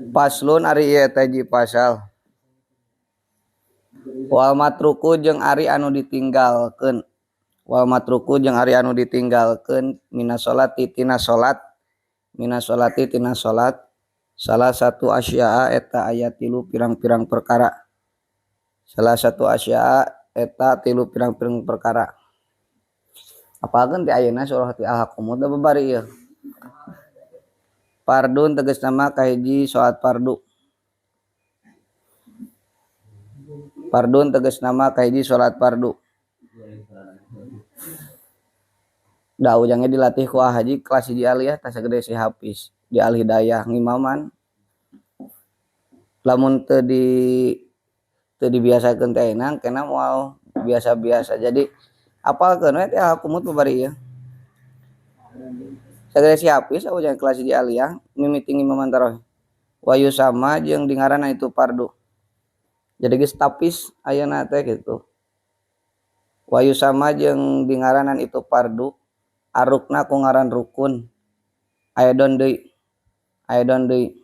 Paslon ari ieu teh hiji pasal. Wal matruku jeung ari anu ditinggalkeun. Wal matruku jeung ari anu ditinggalkeun mina sholati tina salat. Mina sholati tina salat. Salah satu asya'a eta aya tilu pirang-pirang perkara. Salah satu asya'a eta tilu pirang-pirang perkara. Apalkeun ti ayeuna surah ti Al-Haqqumut da babari ieu. Fardun tegasna mah kahiji salat fardu. Fardun tegasna mah kahiji salat fardu. Da ujangnya dilatih ku haji kelas hiji aliyah tah sagede si Hafiz di Al Hidayah ngimaman. Lamun teu dibiasakeun teh ayeuna kena moal biasa-biasa. Jadi apalkeun we teh Al-Haqqumut babari ieu. Sagede si Hafiz ujang kelas hiji aliyah mimiti ngimaman tarawih. Wa yusama jeung di ngaranna itu fardu. Jadi geus tapis ayeuna teh kitu. Wa yusama jeung di ngaranan itu fardu arukna ku ngaran rukun. Aedon deui. Aedon deui.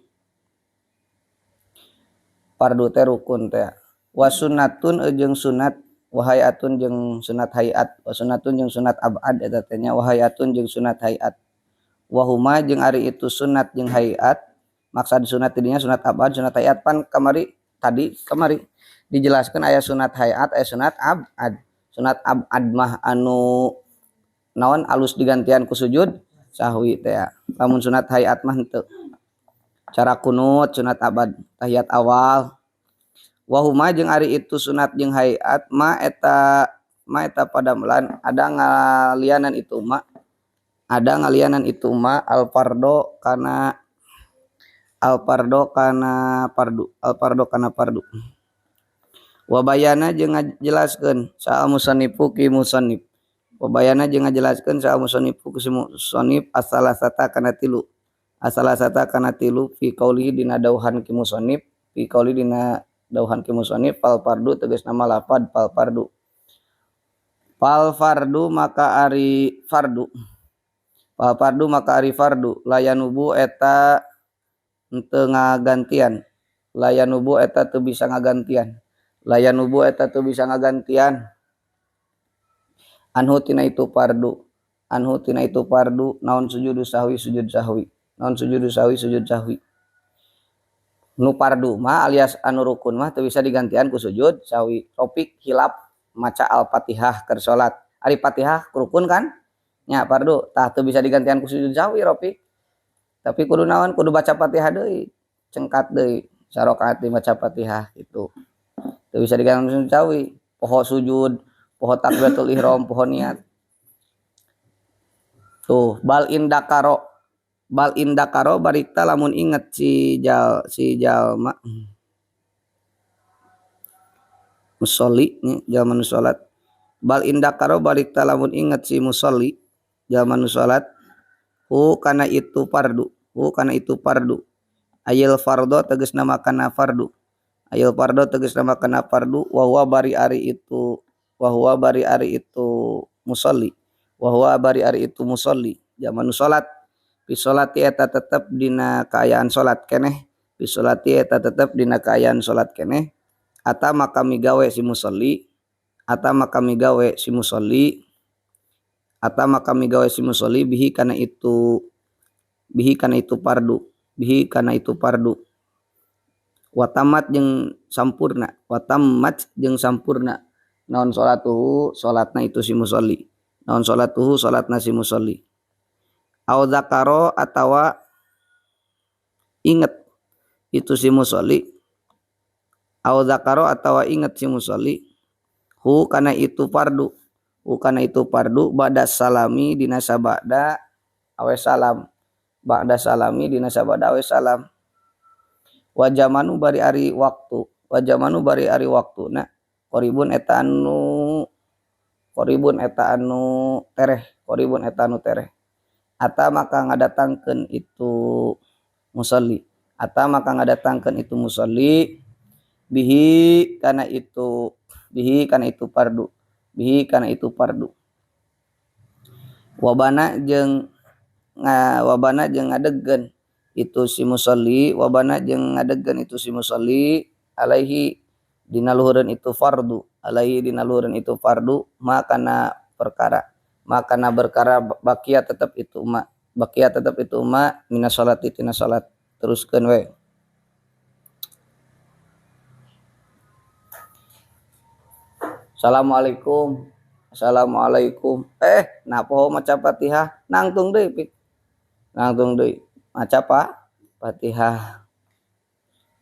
Fardu teh rukun teh. Wa sunnatun jeung sunat wa hayatun jeung sunat hayat. Wa sunnatun jeung sunat abad eta teh nya wa hayatun jeung sunat hayat. Wa huma jeung ari itu sunat jeung hayat. Maksad sunat dinya sunat abad sunat hayat pan kamari tadi kamari dijelaskan aya sunat hayat aya sunat abad. Sunat abad mah anu naon alus digantian ku sujud sahwi teh. Lamun sunat hayat mah henteu. Cara kunut sunat abad tahiyat awal. Wa huma jeung ari itu sunat jeung hayat ma eta padamelan ada ngalianan itu ma. Ada ngalianan itu ma al fardo kana al fardo kana fardu al fardo kana fardu. Wa bayana jeung ngajelaskeun saal musannifu ki musannif. Wa bayana jeung ngajelaskeun saal musannifu ki musannif asalasata kana tilu. Asalasata kana tilu fi qaulihi dina dauhan ki musannif fi qauli dina dauhan ki musannif fal fardu tegasna mah lafad fal fardu. Fal fardu maka ari fardu. Fal fardu maka ari fardu layanubu eta henteu ngagantian. Layanubu eta teu bisa ngagantian. Layanubu eta teu bisa ngagantian. Anhu tina itu fardu. Anhu tina itu fardu naon sujudu sahwi sujud sahwi. Naon sujudu sahwi sujud sahwi. Nu fardu mah alias anu rukun mah teu bisa digantian ku sujud sahwi. Topik hilap maca Al-Fatihah keur salat. Ari Fatihah rukun kan? Nya fardu tah teu bisa digantian ku sujud sahwi Rofi. Tapi kudu naon kudu baca Fatihah deui, cengkat deui sarakaat maca Fatihah gitu. Teu bisa digantian ku sujud sahwi, poho sujud, poho takbiratul ihram, poho niat. Tuh bal indakaro. Bal indakaro barikta lamun inget si jalma musolli nya jalma nu salat. Bal indakaro barikta lamun inget si musolli jalma nu salat hu kana itu fardu, hu kana itu fardu. Ayil fardo tegasna makana fardu. Ayil fardo tegasna makana fardu wa huwa bari ari itu wa huwa bari ari itu musolli. Wa huwa bari ari itu musolli jalma nu salat. Fi sholati eta tetep dina kaayaan salat keneh. Fi sholati eta tetep dina kaayaan salat keneh. Ata maka migawe si musolli. Ata maka migawe si musolli. Ata maka migawe si musolli bihi kana itu bihi kana itu fardu. Bihi kana itu fardu. Watamat jeung sampurna. Watamat jeung sampurna. Naon sholatuhu salatna itu si musolli. Naon sholatuhu salatna si musolli. Au zakaro atawa inget itu si musolli. Au zakaro atawa inget si musolli hu kana itu fardu. Hu kana itu fardu ba'da salami dina sabada awe salam. Ba'da salami dina sabada awe salam. Wa jamanu bari ari waktu. Wa jamanu bari ari waktuna qaribun eta anu qaribun eta anu tereh. Qaribun eta anu tereh. Ata maka ngadatangkeun itu musolli. Ata maka ngadatangkeun itu musolli bihi kana itu bihi kana itu fardu. Bihi kana itu fardu. Wabana jeung wabana jeung ngadegkeun itu si musalli wabana jeung ngadegkeun itu si musalli alaihi dina luhureun itu fardu alaihi dina luhureun itu fardu makana perkara makana berkara bakia tetep itu ma bakia tetep itu ma mina sholati tina salat teruskeun we. Assalamualaikum assalamualaikum nah poho maca Fatihah nangtung deui pik nangtung deui maca Fatihah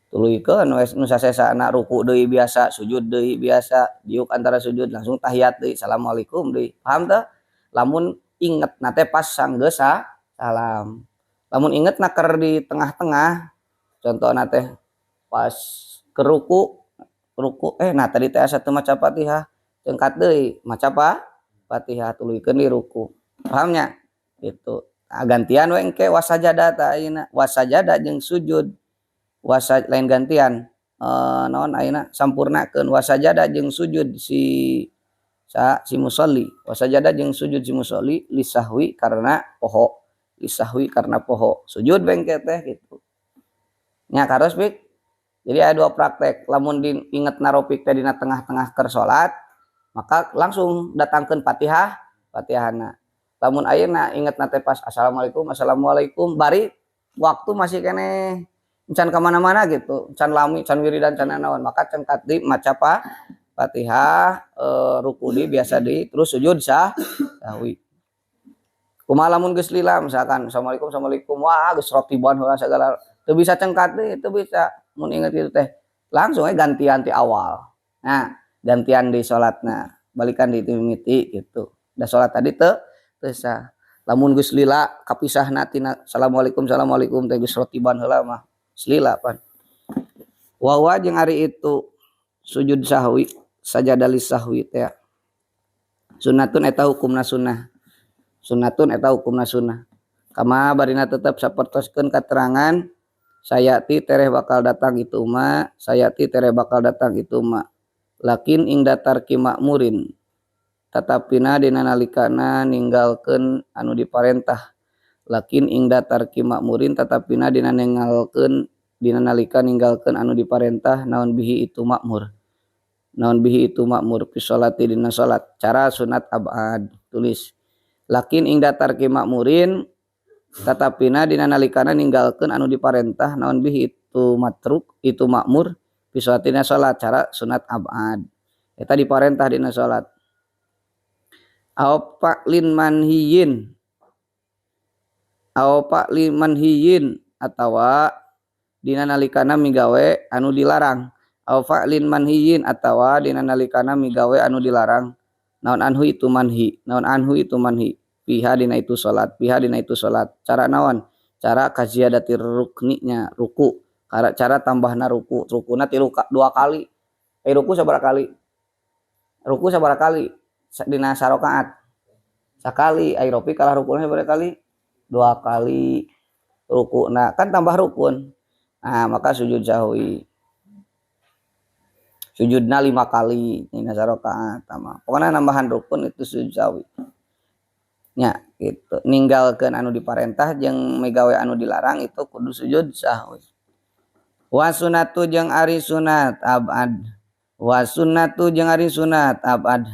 tuluykeun we nu sasesana ruku deui biasa sujud deui biasa diuk antara sujud langsung tahiyat deui assalamualaikum deui paham teu lamun inget na teh pas sanggeus salam lamun inget na keur di tengah-tengah contohna teh pas ke ruku ruku nah tadi teh asa teu maca Fatihah cengkat deui maca Fatihah tuluykeun di ruku paham nya gitu. Nah, gantian we engke wasajada ta ayeuna wasajada jeung sujud wasa lain gantian naon ayeuna sampurnakeun wasajada jeung sujud si si musalli wasajada jeung sujud si musalli lisahwi karena poho lisahwi karena poho sujud we engke teh gitu nya karos pik. Jadi ada dua praktek lamun diinget naropik teh dina tengah-tengah keur salat maka langsung datangkeun Fatihah Fatihahna. Lamun ayeuna inget na teh pas assalamualaikum assalamualaikum bari waktu masih keneh can ka mana-mana gitu can lami can wiridan can naon maka cengkat di maca Fatihah ruku di biasa di terus sujud sahwi. Kumaha lamun geus lila misalkan assalamualaikum assalamualaikum wah geus rotiban heula sagala teu bisa cengkat deui teu bisa mun inget kitu teh langsung we gantian ti awal. Nah gantian di salatna balikan di mimiti gitu da salat tadi teu sah. Lamun geus lila kapisahna tina assalamualaikum assalamualaikum teh geus rotiban heula mah geus lila pan. Wa wa jeung ari itu sujud sahwi sajadah li sahwi teh sunnatun eta hukumna sunnah sunnatun eta hukumna sunnah kama barina tetep sapertoskeun katerangan sayati tereh bakal datang itu ma sayati tereh bakal datang itu ma lakin ing datar ki makmurin tatapina dina nalikana ninggalkeun anu diparentah lakin ing datar ki makmurin tatapina dina ninggalkeun dina nalika ninggalkeun anu diparentah naon bihi itu makmur naon bihi itu makmur fi sholati dina salat cara sunat abad tulis lakin ing datar ki makmurin tatapina dina nalikana ninggalkeun anu diparentah naon bihi itu matruk itu makmur fi sholati dina salat cara sunat abad eta diparentah dina salat. Au fa'lin manhiyin au fa'lin manhiyin atawa dina nalikana migawe anu dilarang au fa'lin manhiyin atawa dina nalikana migawe anu dilarang naon anhu itu manhi naon anhu itu manhi piha dina itu salat piha dina itu salat cara naon cara kaziadatir rukninya ruku cara tambahna ruku rukuna tilu dua kali ruku sabaraha kali ruku sabaraha kali dina sarokaat sakali ai ropi kalah rukuna sabaraha kali dua kali rukuna kan tambah rukun nah maka sujud sahwi sujudna 5 kali dina sarokaat tambah pokoknya nambahan rukun itu sujud sahwi nya gitu ninggalkeun anu diparentah jeung migawe anu dilarang itu kudu sujud sahwi. Wa sunnatu jeung ari sunat abad wa sunnatu jeung ari sunat abad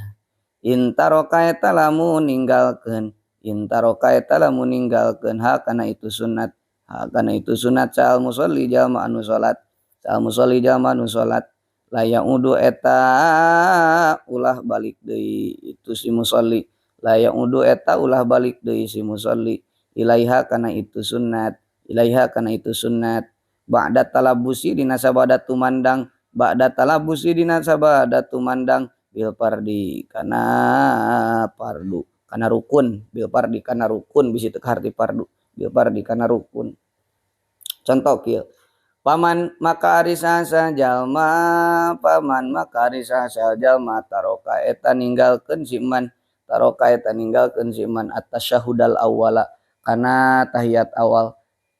intaroka eta lamun ninggalkeun intaroka eta lamun ninggalkeun ha kana itu sunat ha kana itu sunat sal musolli jalma anu salat sal musolli jalma anu salat la yaudu eta ulah balik deui itu si musolli la yaudu eta ulah balik deui si musolli ilaiha kana itu sunat ilaiha kana itu sunat ba'da talabusi dina sabada tumandang ba'da talabusi dina sabada tumandang bil pardi kana pardu kana rukun bil pardi kana rukun bisi teu kaharti pardu bil pardi kana rukun. Contoh kieu paman maka ari sasa jalma paman maka ari sasa jalma taroka eta ninggalkeun si man taroka eta ninggalkeun si man at-tasyahudal awwala kana tahiyat awal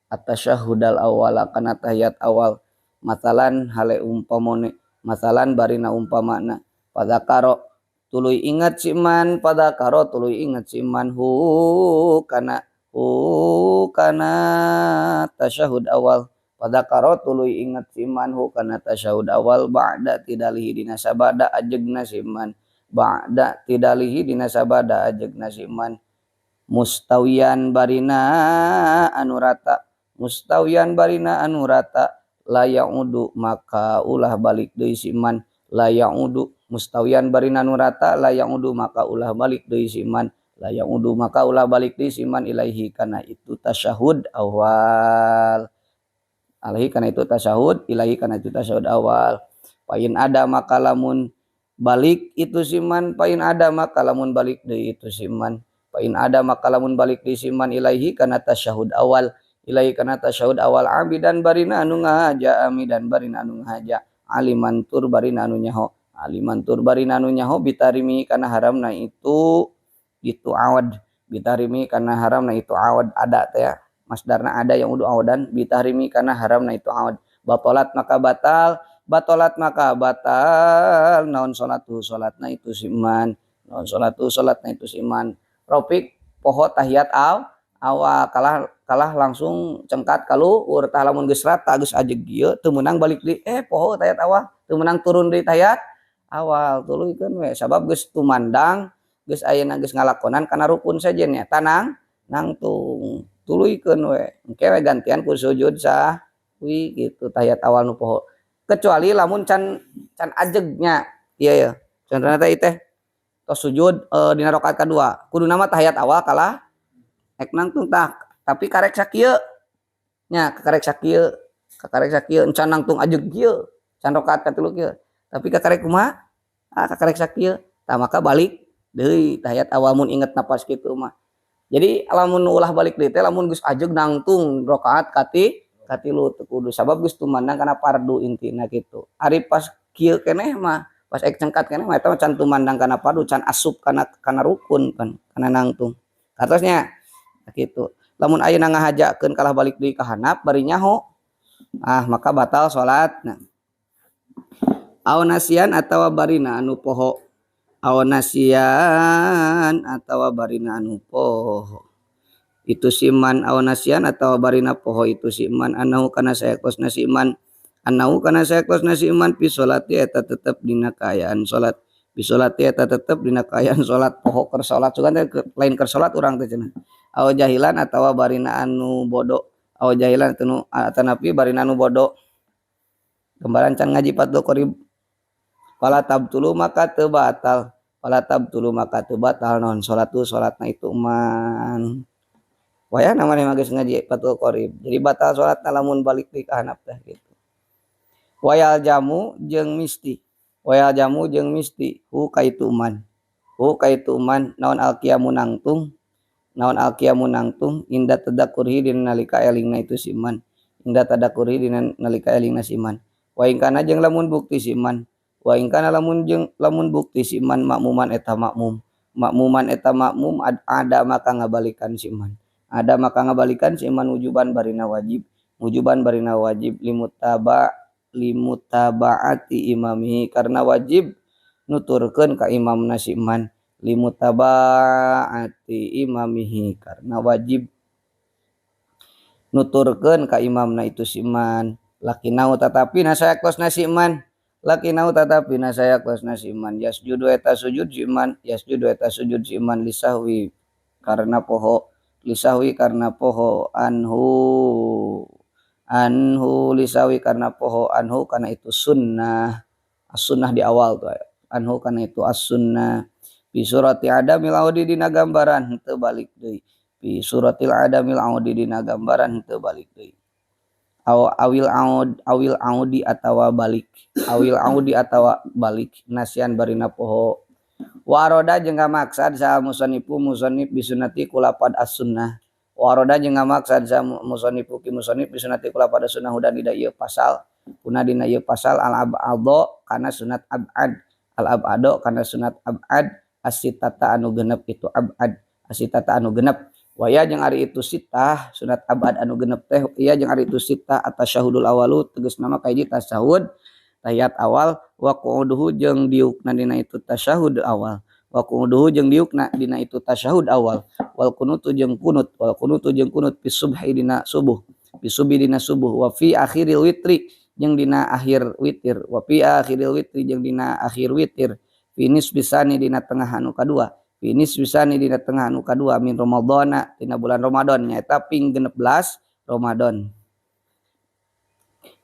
at-tasyahudal awwala kana tahiyat awal masalan hale umpamone masalan barina umpamana padakaro tuluy ingat si man padakaro tuluy ingat si man hu kana tasyahud awal fadzakara tuluy inget si man hu kana tasyahud awal ba'da tidalihi dina sabada ajegna si man ba'da tidalihi dina sabada ajegna si man mustawiyan barina anu rata mustawiyan barina anu rata la ya'udu maka ulah balik deui si man la ya'udu mustawiyan barina anu rata la ya'udu maka ulah balik deui si man la ya'udu maka ulah balik deui si man ilaihi kana itu tasyahud awal alaihi kana itu tasyahud ilaihi kana itu tasyahud awal pain ada maka lamun balik itu si man pain ada maka lamun balik deui itu si man pain ada maka lamun balik deui si man ilaihi kana tasyahud awal ilaihi kana tasyahud awal amidan barina anu ngahaja amidan barina anu ngahaja aliman tur barina anu nyaho aliman tur barina anu nyaho bitarimi kana haramna itu itu awad bitarimi kana haramna itu awad ada teh ya masdarna ada yang udu awadan bitarimi kana haramna itu awad batalat maka batal batalat maka batal naon salatu salatna itu si man naon salatu salatna itu si man Rofik poho tahiyat awal kalah kalah langsung cengkat kaluhur tah lamun geus rata geus ajeg ieu teu meunang balik deui poho tahiyat awal teu meunang turun deui tahiyat awal tuluykeun we sabab geus tumandang geus ayeuna geus ngalakonan kana rukun sejen nya tanang nangtung tuluykeun we engke we gantian ku sujud sahwi gitu tahiyat awal nu poho kecuali lamun can can ajegnya ieu ya contohna teh teh tos sujud dina rakaat kadua kuduna mah tahiyat awal kalah ek nangtung tah tapi karek sakieu nya karek sakieu kakarek sakieu encan nangtung ajeg kieu can rakaat katilu kieu tapi kakarek kumaha ah kakarek sakieu tah maka balik deui tahiyat awal mun inget napas kitu mah jadi lamun ulah balik deui teh lamun geus ajeg nangtung rakaat katilu teu kudu sabab geus tumandang kana fardu intina kitu ari pas kieu keneh mah pas ek cengkat keneh mah eta mah can tumandang kana fardu can asup kana kana rukun kan kana nangtung kartosnya kitu lamun ayeuna ngahajakeun kalah balik deui ka handap bari nyaho ah maka batal salatna aw nasian atawa barina anu poho aw nasian atawa barina anu poho itu siman aw nasian atawa barina poho itu siman anahu kana saektosna siman anahu kana saektosna siman fi sholati eta tetep dina kaayaan salat fi sholati eta tetep dina kaayaan salat poho keur salat sugan teh lain keur salat urang teh cenah aw jahilan atawa barina anu bodoh aw jahilan tunu atanapi barina anu bodoh gambaran can ngaji Fathul Qorib fala tabtulu maka teu batal fala tabtulu maka teu batal naon salatu salatna itu man wayahna maneh mah geus ngaji Fathul Qorib jadi batal salatna lamun balik deui ka handap teh gitu wayal jamu jeung misti wayal jamu jeung misti hu kaitu man hu kaitu man naon alqiyamu nangtung naon alqiyamu nangtung inda tadakkurhi dina nalika elingna itu si man inda tadakkurhi dina nalika elingna si man wa in kana jeung lamun bukti si man wa in kana lamun jeung lamun bukti si man makmuman eta makmum makmuman eta makmum ada maka ngabalikan si man ada maka ngabalikan si man wujuban barina wajib wujuban barina wajib limutaba limutabaati imamihi karena wajib nuturkeun ka imamna si man limutabaati imamihi karena wajib nuturkeun ka imamna itu si man lakinau tatapi na sayaktosna si man lakinau tatapi na sayaktosna si man yasjudu eta sujud si man yasjudu eta sujud si man lisahwi karena poho lisahwi karena poho anhu anhu lisawi karena poho anhu karena itu sunnah as-sunnah di awal tuh anhu karena itu as-sunnah fi surati adamil audi dina gambaran henteu balik deui fi suratil adamil audi dina gambaran henteu balik deui aw awil aud awil audi atawa balik awil audi atawa balik nasian barina poho waroda jeung ngamaksad saha musanifu musannif bisunati kulapad as-sunnah waroda jeung ngamaksad saha musanifu ki musannif bisunati kulapad as-sunnah hudan dina ieu pasal kuna dina ieu pasal al abado kana sunat abad al abado kana sunat abad as-sitata anu genep itu abad as-sitata anu genep waya jeung ari itu sitah sunat abad anu genep teh iya jeung ari itu sitah atasyahudul awalu tegasna mah kahiji tasyahud tahiyat awal wa qu'uduhu jeung diukna dina itu tasyahud awal wa qu'uduhu jeung diukna dina itu tasyahud awal wal kunutu jeung kunut wal kunutu jeung kunut fi subhi dina subuh Bisubi dina subuh wa fi akhiril witri jeung dina akhir witir wa fi akhiril witri jeung dina akhir witir fi nisbisani dina tengah anu kadua fi nisbisani dina tengah anu kadua min Ramadhana dina bulan Ramadan nyaeta ping 16 Ramadan.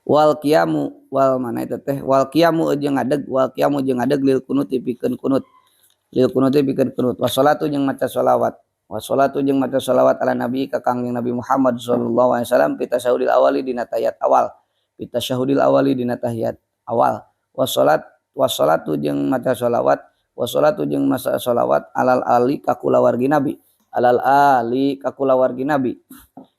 Wal qiyamu wal mana eta teh wal qiyamu jeung ngadeg wal qiyamu jeung ngadeg lil kunuti pikeun kunut lil kunuti pikeun kunut wa sholatu jeung maca sholawat wa sholatu jeung maca sholawat ala nabi ka kangjeng Nabi Muhammad sallallahu alaihi wasallam fi tasyahudil awali dina tahiyat awal fi tasyahudil awali dina tahiyat awal wa sholat wa sholatu jeung maca sholawat wa sholatu jeung maca sholawat alal ali ka kulawargi nabi alal ali ka kulawargi nabi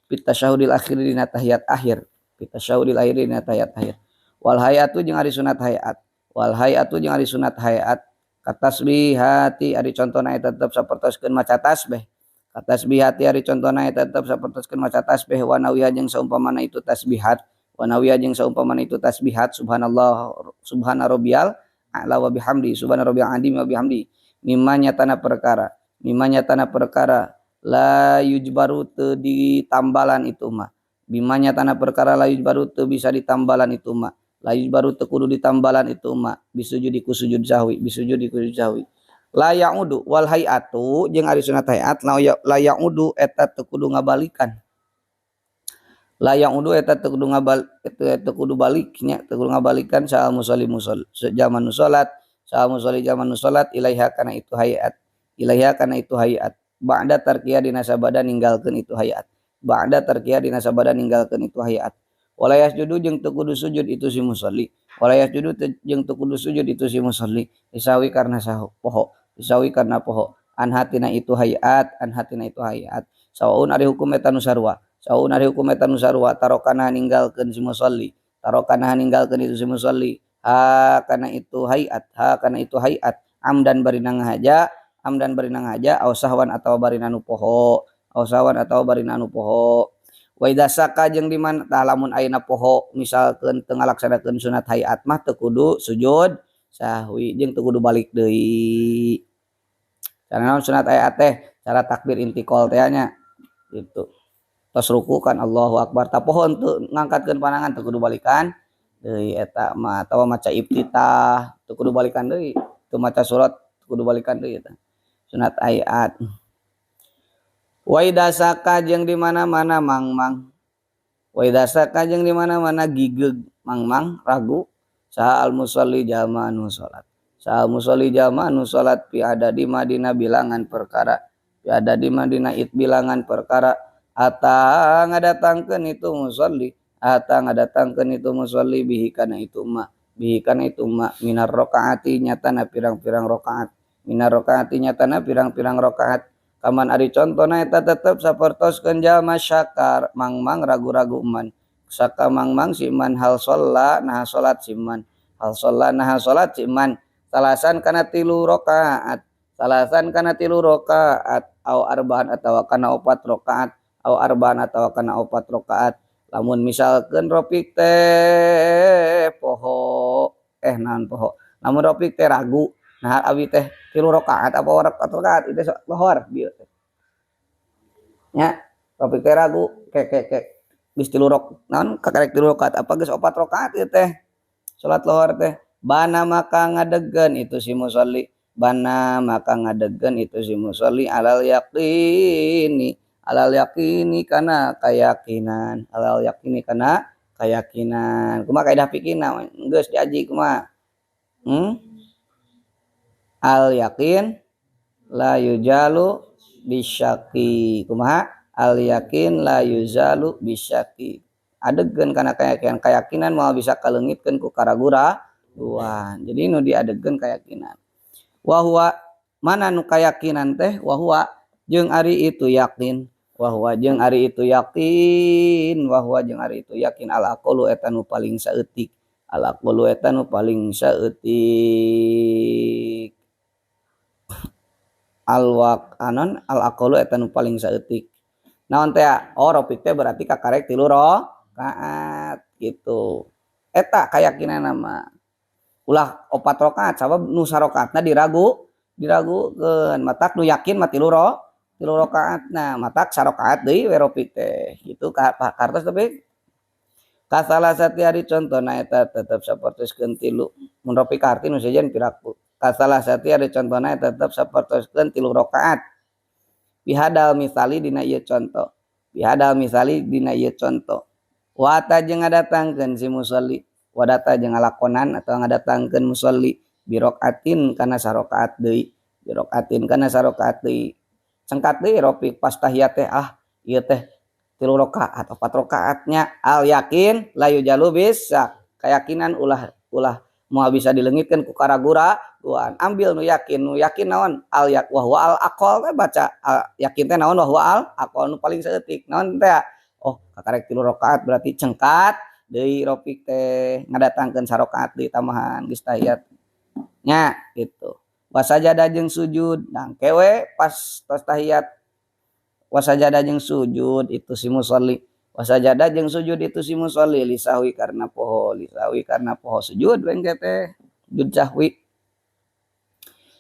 fi tasyahudil akhir dina tahiyat akhir fi tasyahudil akhir dina tahiyat akhir wal hayatu jeung ari sunat hayat wal hayatu jeung ari sunat hayat katasbihati ari contona eta tetep sapertoskeun maca tasbih katasbihati ari contona eta tetep sapertoskeun maca tasbih wa nawiha jeung saumpamana itu tasbihat wa nawiha jeung saumpamana itu tasbihat subhanallah subhana rabbiyal a'la wa bihamdi subhana rabbiyal azim wa bihamdi mimma nyatana perkara la yujbaru teu ditambalan itu mah bima nyatana perkara la yujbaru teu bisa ditambalan itu mah la yujbaru teu kudu ditambalan itu mah bisujudi ku sujud sahwi bisujudi ku sujud sahwi la ya'udu wal hayatu jeung ari sunat hayat la ya'udu eta teu kudu ngabalikan la ya'udu eta teu kudu ngabal eta kudu balik nya teu kudu ngabalikan saha musolli musol zaman salat saha musolli zaman salat ilaiha kana itu hayat ilaiha kana itu hayat ba'da tarkiya dina sabada ninggalkeun itu hayat ba'da tarkiya dina sabada ninggalkeun itu hayat wala yasjudu jeung teu kudu sujud itu si musolli wala yasjudu jeung teu kudu sujud itu si musolli isawi karena sahu poho isawi karena poho an hatina itu hayat an hatina itu hayat sawaun ari hukum eta nu sarua sawaun ari hukum eta nu sarua tarokana ninggalkeun si musolli tarokana ninggalkeun itu si musolli ha kana itu hayat ha kana itu hayat amdan bari ngahaja amdan bari ngahaja aw sahwan atawa bari nu poho aw sahwan atawa bari nu poho wa idza saka jeung di mana tah lamun ayeuna poho misalkeun teu ngalaksanakeun sunat hayat mah teu kudu sujud sahwi jeung teu kudu balik deui. Karena sunat hayat teh cara takbir intiqal teh nya gitu. Tos ruku kan Allahu akbar tah poho teu ngangkatkeun panangan teu kudu balikan deui eta mah atawa maca iftitah teu kudu balikan deui teu maca surat teu kudu balikan deui eta sunat hayat. Wa idza saka jeung di mana-mana mangmang wa idza saka jeung di mana-mana gigeug mangmang ragu saha al musolli jalma anu salat saha musolli jalma anu salat fi adadi madina bilangan perkara fi adadi madina it bilangan perkara ata ngadatangkeun itu musolli ata ngadatangkeun itu musolli bihi kana itu ma bihi kana itu ma minar rakaati nyatana pirang-pirang rakaat minar rakaati nyatana pirang-pirang rakaat kaman ari contona eta tetep sapertoskeun jalma syakar mangmang ragu-ragu man saka mangmang si man hal sholla nah salat si man hal sholla nah salat si man salasan kana tilu rakaat salasan kana tilu rakaat au arba'an atawa kana opat rakaat au arba'an atawa kana opat rakaat lamun misalkeun Rofik teh poho naon poho lamun Rofik teh ragu nah abi teh tilu rakaat apa opat rakaat itu lohor bieu teh nya Rofik teh ragu ke ke ke geus tilu rok naon kakarek tilu rakaat apa geus opat rakaat ieu teh salat lohor teh bana maka ngadegeun itu si musolli bana maka ngadegeun itu si musolli alal yaqini kana kayakinan alal yaqini kana kayakinan kumaha kaidah fikihna geus diaji kumaha al yakin la yujalu bisyaki kumaha al yakin la yuzalu bisyaki adegeun kana keyakinan keyakinan moal bisa kaleungitkeun ku karagu-raguan jadi nu diadegeun keyakinan wa huwa mana nu kayakinan teh wa huwa jeung ari itu yakin wa huwa jeung ari itu yakin wa huwa jeung ari itu yakin al aqallu eta nu paling saeutik al aqallu eta nu paling saeutik al waq anon al aqallu eta nu paling saeutik naon teh oh Rofik teh berarti kakarek tilu rakaat gitu eta keyakinan mah ulah opat rakaat sabab nu sarakaatna diragukeun matak nu yakin mah tilu rakaat Tilu rakaat. Nah, matak sarakaat deui we Rofiq teh gitu ka kartos tapi kasalasati ari contona eta tetep sapertoskeun tilu mun Rofiq karti nu sejen piraku kasalasati ari contona eta tetep sapertoskeun tilu rakaat bihadal misali dina ieu conto bihadal misali dina ieu conto wata jeung ngadatangkeun si musolli wadata jeung ngalakonan atau ngadatangkeun musolli birokaatin kana sarakaat deui birokaatin kana sarakaat deui cengkat deui Rofiq pas tahiyat teh ah ieu teh tilu rakaat opat rakaatnya al yakin la yujalu bisa keyakinan ulah ulah moal bisa dilengitkeun ku karagura-guan ambil nu yakin naon al yak wa huwa al aqol teh baca al yakin teh naon wa huwa al aqol nu paling saeutik naon teh oh kakarek tilu rakaat berarti cengkat deui Rofiq teh ngadatangkeun sarakaat deui tambahan geus tahiyat nya gitu wasajada jeung sujud nah kewe pas tos tahiyat wasajada jeung sujud itu si musolli wasajada jeung sujud itu si musolli lisahwi karena poho sujud we engke teh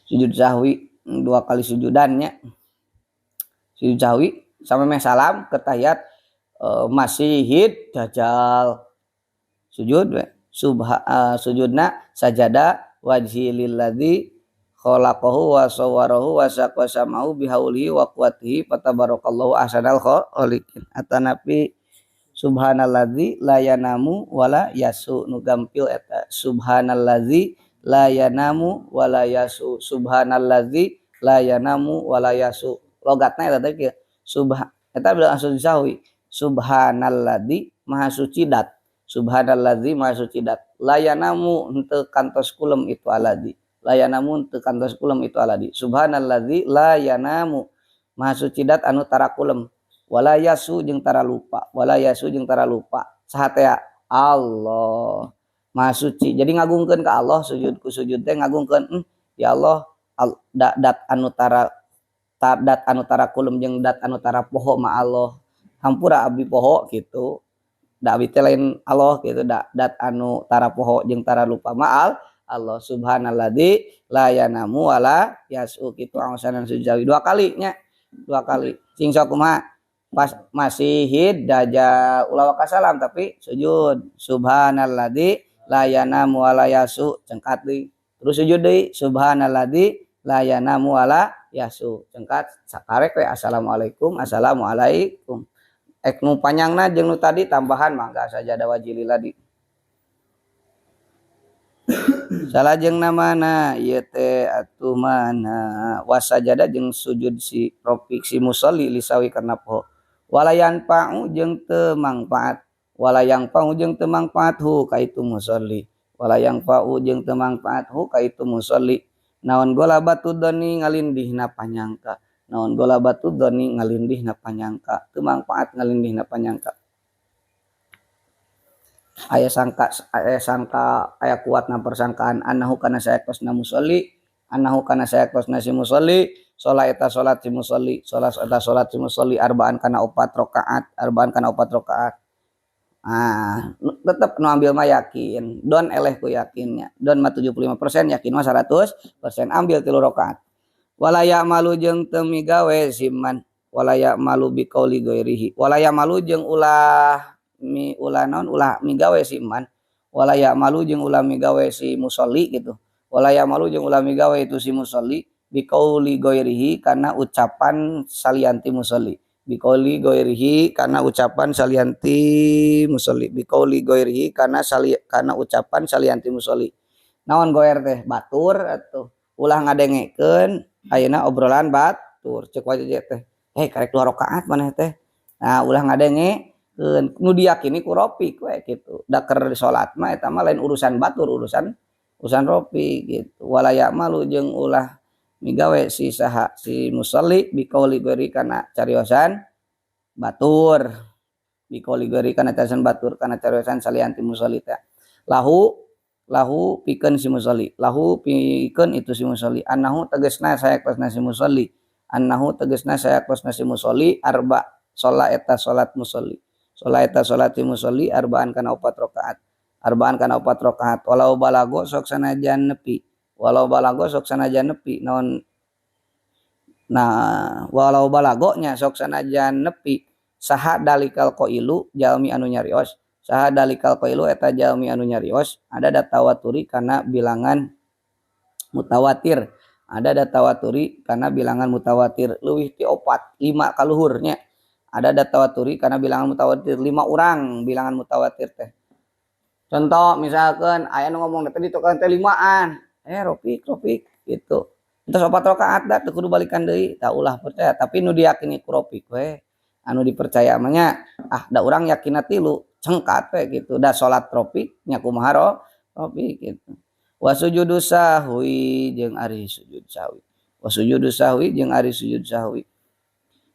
sujud sahwi dua kali sujudannya sujud sahwi sampai meh salam ke tahiyat masihid dajjal sujud we subha sujudna sajada wajhi lilladzi khalaqahu wa sawwarahu wa saqqa sam'ahu bihaulihi wa quwwatihi fatabarakallahu ahsanal khaliqin atanapi subhanalladzi la yanamu wala yasu nu gampil eta subhanalladzi la yanamu wala yasu subhanalladzi la yanamu wala yasu logatna eta teh kieu subha eta bilang langsung sahwi subhanalladzi maha suci dat subhanalladzi maha suci dat la yanamu henteu kantos kulem itu alladzi la yanamu teu kantos kulem itu alladzi subhanalladzi la yanamu maha suci dat anu tara kulem wala yasu jeung tara lupa wala yasu jeung tara lupa saha teh Allah maha suci jadi ngagungkeun ka Allah sujud ku sujud teh ngagungkeun ya Allah dat anu tara dat anu tara kulem jeung dat anu tara poho ma Allah hampura abdi poho gitu da abdi teh lain Allah gitu dat anu tara poho jeung tara lupa ma Allah subhanalladzi la yanamu wala yasu kitu awasanan sujawi dua kali nya dua kali cing sok kumaha pas masihid dajjal ulah waka salam tapi sujud subhanalladzi la yanamu wala yasu cengkat deui terus sujud deui subhanalladzi la yanamu wala yasu cengkat sakarek we assalamualaikum assalamualaikum ek nu panjangna jeung nu tadi tambahan mangga sajadah wajilila di salajengna mana ieu teh atuh mana wasajada jeung sujud si Rofiq si musolli lisawi karena poho walayan pa'u jeung teu mangfaat walayang pa'u jeung teu mangfaat hu ka itu musolli walayang pa'u jeung teu mangfaat hu ka itu musolli naon gola batu doni ngalindihna panyangka naon gola batu doni ngalindihna panyangka teu mangfaat ngalindihna panyangka aya sangka aya kuatna persangkaan annahu kana sayaktosna musolli annahu kana sayaktosna si musolli salat eta salat si musolli salat eta salat si musolli arba'an kana opat rakaat arba'an kana opat rakaat ah tetep nu ambil mah yakin don eleh ku yakinnya don mah 75% yakin mah 100% ambil 3 rakaat wala ya'malu jeung teu migawe siman wala ya'malu biqauli ghairihi wala ya'malu jeung ulah mi ulah naon ulah migawe si iman wala ya'malu jeung ulah migawe si musolli gitu wala ya'malu jeung ulah migawe itu si musolli biqauli ghairihi kana ucapan salianti musolli biqauli ghairihi kana ucapan salianti musolli biqauli ghairihi kana kana ucapan salianti musolli naon goer teh batur atuh ulah ngadengekeun ayeuna obrolan batur ceuk wae teh karek 2 rakaat maneh teh nah ulah ngadenge nu diyakini ku Rofiq we gitu da keur salat mah eta mah lain urusan batur urusan Rofiq gitu wala ya'malu jeung ulah migawe si saha si musolli biqauli ghairi kana cariosan batur biqauli ghairi kana cariosan batur kana cariosan salianti musolli teh lahu lahu pikeun si musolli lahu pikeun itu si musolli annahu tegasna sayaktosna si musolli annahu tegasna sayaktosna si musolli arba salat eta salat musolli salat eta salat musolli arba'an kana opat rakaat arba'an kana opat rakaat walau balago sok sanajan nepi walau balago sok sanajan nepi naon Nah walau balago nya sok sanajan nepi saha dalikal qailu jalmi anu nyarios saha dalikal qailu eta jalmi anu nyarios ada datawaturi kana bilangan mutawatir ada datawaturi kana bilangan mutawatir leuwih ti 4 5 kaluhurnya ada datawaturi kana bilangan mutawatir 5 urang bilangan mutawatir teh. Contoh misalkan aya nu ngomong teh di tukang teh 5an ropik ropik gitu. Terus 4 rakaat da teu kudu balikan deui tah ulah percaya tapi nu diyakini ku ropik we anu dipercaya mah nya ah da urang yakinna 3 cengkat we gitu da salat ropik nya kumaha ropik gitu. Wa sujudu sahwi jeung ari sujud sahwi wa sujudu sahwi jeung ari sujud sahwi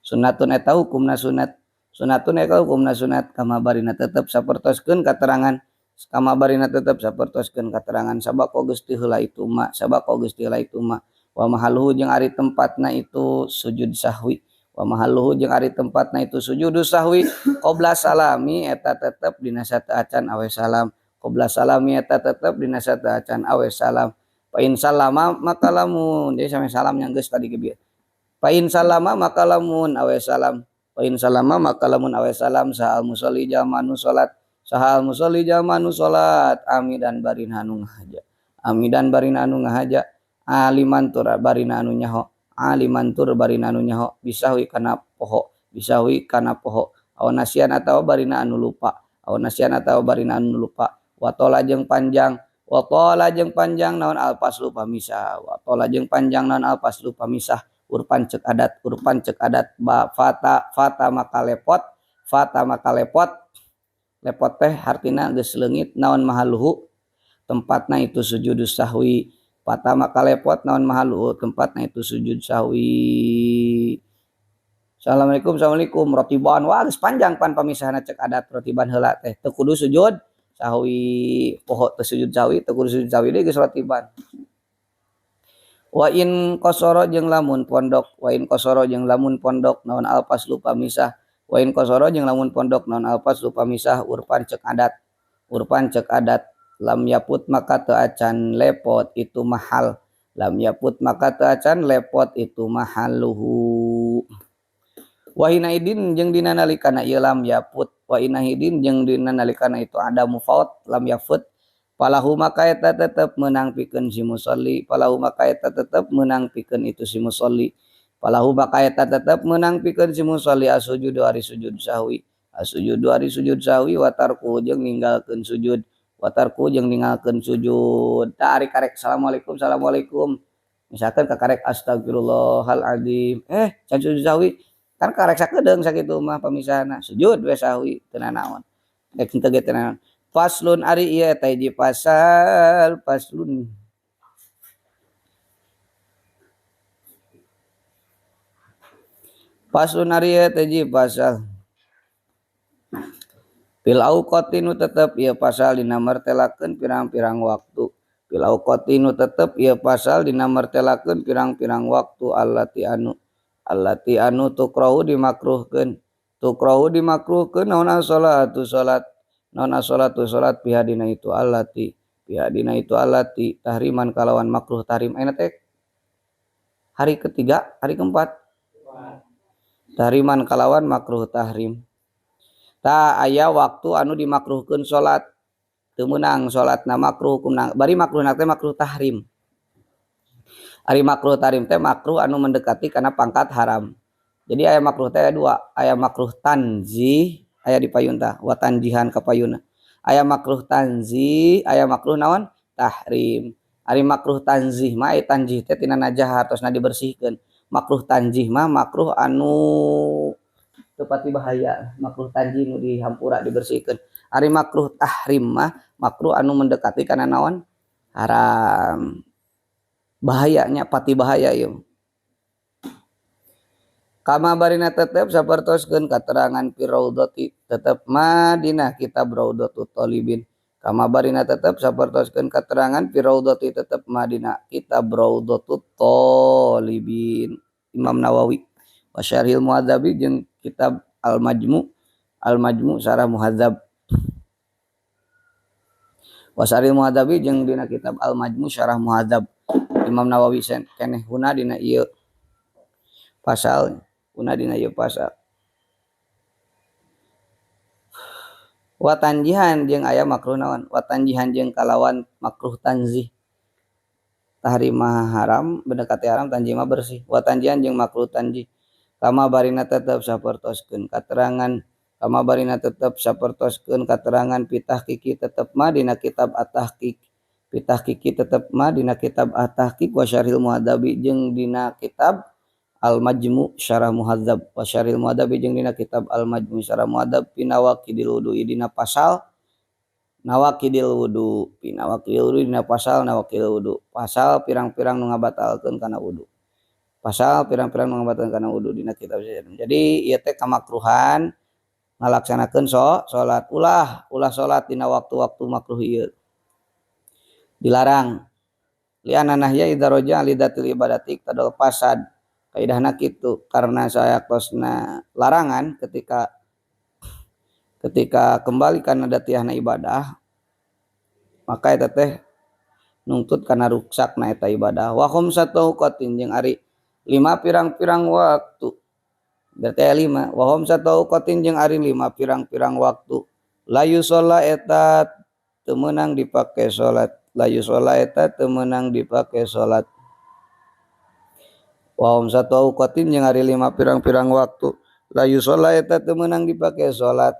sunnatun eta hukumna sunat sunnatun eta hukumna sunat kama barina tetep sapertoskeun katerangan kama barina tetep sapertoskeun katerangan sabako geus teu heula itu ma sabako geus teu heula itu ma wa mahalluhu jeung ari tempatna itu sujud sahwi wa mahalluhu jeung ari tempatna itu sujudu sahwi qabla salami eta tetep dina sateuacan awe salam qabla salami eta tetep dina sateuacan awe salam fa in salama maka lamun jadi sampe salam nya geus tadi ge bieu fa in salama maka lamun awe salam fa in salama maka lamun awe salam sahal musolli jalma nu salat sahal musolli jalma nu salat amidan barina anu ngahaja amidan barina anu ngahaja aliman tur barina anu nyaho aliman tur barina anu nyaho bisahwi kana poho bisahwi kana poho aw nasian atawa barina anu lupa aw nasian atawa barina anu lupa watola jeung panjang watola jeung panjang naon alfaslu pamisah watola jeung panjang naon alfaslu pamisah urpan cek adat ba fata fata maka lepot fata maka lepot lepot teh hartina geus leungit naon mahaluhu tempatna itu sujudus sahwi fata maka lepot naon mahaluhu tempatna itu sujud sahwi. Assalamualaikum assalamualaikum rotiban wah geus panjang pan pamisahna cek adat rotiban heula teh teu kudu sujud sahwi poho teu sujud sahwi teu kudu sujud sahwi deui geus rotiban. Wa in qasara jeung lamun pondok wa in qasara jeung lamun pondok naon alfaslu pamisah wa in qasara jeung lamun pondok naon alfaslu pamisah urpan cek adat lam yaput maka teu acan lepot itu mahal lam yaput maka teu acan lepot itu mahaluhu wa hina idin jeung dina nalikana ieu lam yaput wa ina hidin jeung dina nalikana itu ada mufaut lam yaput palahu maka eta tetep meunang pikeun si musolli palahu maka eta tetep meunang pikeun itu si musolli palahu maka eta tetep meunang pikeun si musolli asujudu ari sujud sahwi asujudu ari sujud sahwi wa tarku jeung ninggalkeun sujud wa tarku jeung ninggalkeun sujud ta ari karek assalamualaikum assalamualaikum misalkan ka karek astagfirullahaladzim can sujud sahwi kan karek sakedeung sakitu mah pamisahna sujud we sahwi teu nanaon rek henteu ge teu nanaon. Faslun ari ieu eta hiji pasal faslun faslun ari ieu eta hiji pasal fil auqati nu tetep ieu pasal dina martelakeun pirang-pirang waktu fil auqati nu tetep ieu pasal dina martelakeun pirang-pirang waktu allati anu tukrahu dimakruhkeun naon salatu salat naon salatu salat pihadina itu allati tahriman kalawan makruh tahrim ayeuna teh hari ketiga hari keempat tahriman kalawan makruh tahrim ta aya waktu anu dimakruhkeun salat teu meunang salatna makruh hukumna bari makruhna teh makruh tahrim ari makruh tahrim teh makruh anu mendekati kana pangkat haram. Jadi aya makruh teh dua aya makruh tanzih aya di payun tah wa tanjihan ka payunna aya makruh tanzih aya makruh naon tahrim ari makruh tanzih mah aya tanzih teh tina najah hartosna dibersihkeun makruh tanzih mah makruh anu teu pati bahaya makruh tanzih nu dihampura dibersihkeun ari makruh tahrim mah makruh anu mendekati kana naon haram bahayanya pati bahaya ieu. Kama barina tetep sapertoskeun katerangan fi raudhati tetep madinah kitab Raudhatut Thalibin kama barina tetep sapertoskeun katerangan fi raudhati tetep madinah kitab Raudhatut Thalibin Imam Nawawi wa Syarhil Muhadzabi jeung kitab Al-Majmu Al-Majmu Syarah Muhadzab wa Syarhil Muhadzabi jeung dina kitab Al-Majmu Syarah Muhadzab Imam Nawawi keneh huna dina ieu. pasal una dina ieu pasal wa tanjihan jeung aya makruh naon wa tanjihan jeung kalawan makruh tanzih tahrimah haram mendekati haram tanjih mah bersih wa tanjihan jeung makruh tanjih kama barina tetep sapertoskeun katerangan kama barina tetep sapertoskeun katerangan pitah kiki tetep mah dina kitab at-tahqiq pitah kiki tetep mah dina kitab at-tahqiq wa syarhil muhadzabi jeung dina kitab Al-Majmu' Syarah Muhadzab wa Syarhil Muhadzabi jeung dina kitab Al-Majmu' Syarah Muhadzab pinawaqidil wudu dina pasal nawaqidil wudu pinawaqidil wudu dina pasal nawaqidil wudu pasal pirang-pirang nu ngabatalkeun kana wudu pasal pirang-pirang nu ngabatalkeun kana wudu dina kitab. Jadi ieu teh kamakruhan ngalaksanakeun salat ulah salat dina waktu-waktu makruh ieu dilarang liana nahya idza raja lidatil ibadati tadal fasad kaidahna kitu karena saya kosna larangan ketika kembali kana datiahna ibadah maka eta teh nungtut kana ruksakna eta ibadah wa khamsatu qatin jeung ari lima pirang-pirang waktu berarti aya lima wa khamsatu qatin jeung ari lima pirang-pirang waktu la yusalla eta teu meunang dipake salat la yusalla eta teu meunang dipake salat wa khamsatu awqatin jeung ari lima pirang-pirang waktu la yusalla eta teu meunang dipake salat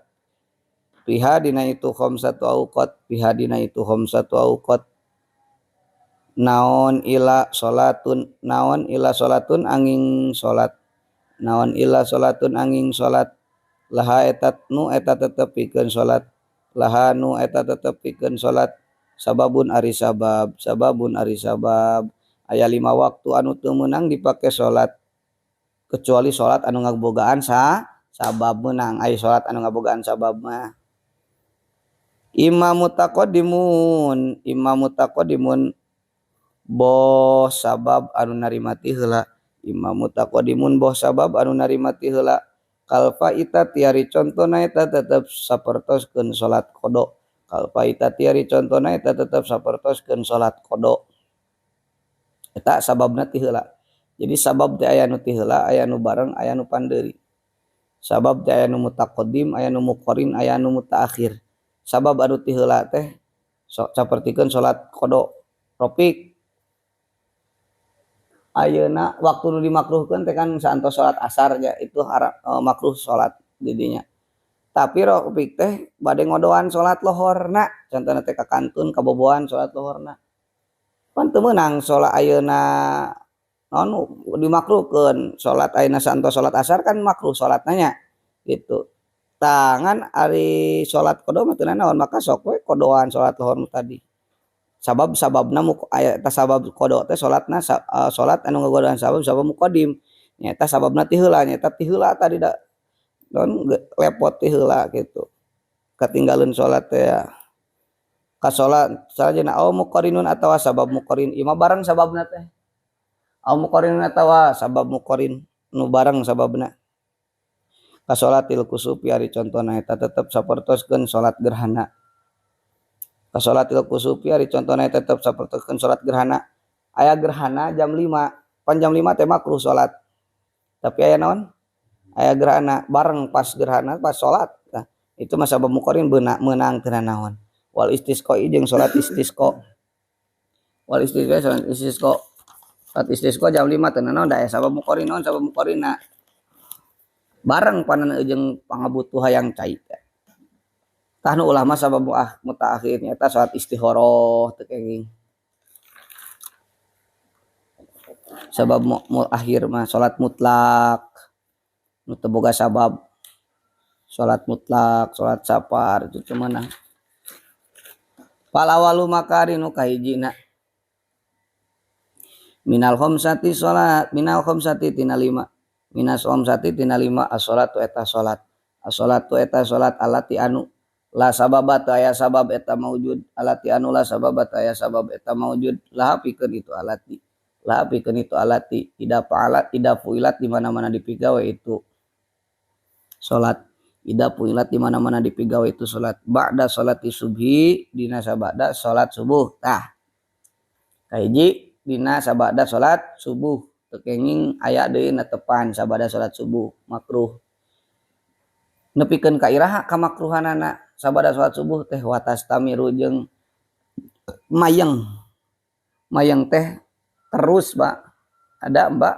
piha dina itu khamsatu awqat piha dina itu khamsatu awqat naon ila salatun angin salat naon ila salatun angin salat laha eta nu eta tetep pikeun salat laha nu eta tetep pikeun salat sababun ari sabab sababun ari sabab aya lima waktu anu teu meunang dipake salat kecuali salat anu ngabogaan sabab meunang aya salat anu ngabogaan sabab mah imam mutaqaddimun boh sabab anu narima ti heula imam mutaqaddimun boh sabab anu narima ti heula kalfaita tiari contona eta tetep sapertoskeun salat qada kalfaita tiari contona eta tetep sapertoskeun salat qada eta sababna ti heula. Jadi sabab teh aya nu ti heula, aya nu bareng, aya nu pandeuri. Sabab teh aya nu mutaqaddim, aya nu muqarin, aya nu mutaakhir. Sabab anu ti heula teh sapertikeun salat qada rofik. Ayeuna waktu nu dimakruhkeun teh kan saantos salat asar nya itu makruh salat di dinya. Tapi rofik teh bade ngodoan salat lohorna, contohna teh ka kantun kaboboan salat lohorna. Pan teu meunang salat ayeuna naon dimakruhkeun salat ayeuna saantos salat asar kan makruh salatna nya gitu. Tangan ari salat qada mah teu nanaon maka sok we qodoan salat lohor nu tadi. Sabab sababna aya eta sabab qada teh salatna salat anu ngagodoan sabab sabab muqaddim nyaeta sababna ti heula nyaeta ti heula tadi da naon lepot ti heula gitu. Katinggaleun salat teh ya. Kasolat salajengna au muqarinun atawa sabab muqarin ieu mah bareng sababna teh au muqarinun atawa sabab muqarin nu bareng sababna kasolatil kusufi ari contona eta tetep sapertoskeun salat gerhana kasolatil kusufi ari contona eta tetep sapertoskeun salat gerhana aya gerhana jam 5 pan jam 5 teh makruh salat tapi aya naon aya gerhana bareng pas gerhana pas salat nah itu mah sabab muqarin meunang teu nanaon wal istisqa jeung salat istisqa wal istisqa salat istisqa salat istisqa jam 5 teu nanaon da aya sabab muqarin naon sabab muqarinna bareng panan jeung pangabutuh hayang cai teh tah nu ulah mah sabab mutaakhir nyaeta salat istikharah teu kenging sabab akhir mah salat mutlak nu teu boga sabab salat mutlak salat safar itu meunang fal awalu maka ari nu kahijina minal khamsati salat minal khamsati tina lima minas khamsati tina lima as-salatu eta salat as-salatu eta salat allati anu la sababa teu aya sabab eta maujud allati anu la sababa teu aya sabab eta maujud laha pikeun itu allati laha pikeun itu allati ida fa'alat ida fuilat di mana-mana dipigawe itu salat ida puilat di mana-mana dipigawe itu salat ba'da salati subhi dina sabada salat subuh tah kahiji dina sabada salat subuh. Teu kenging aya deui netepan sabada salat subuh makruh. Nepikeun ka iraha kamakruhanana sabada salat subuh teh watas tamiru jeung mayeng. Mayeng teh terus, Pak. Ada, Mbak.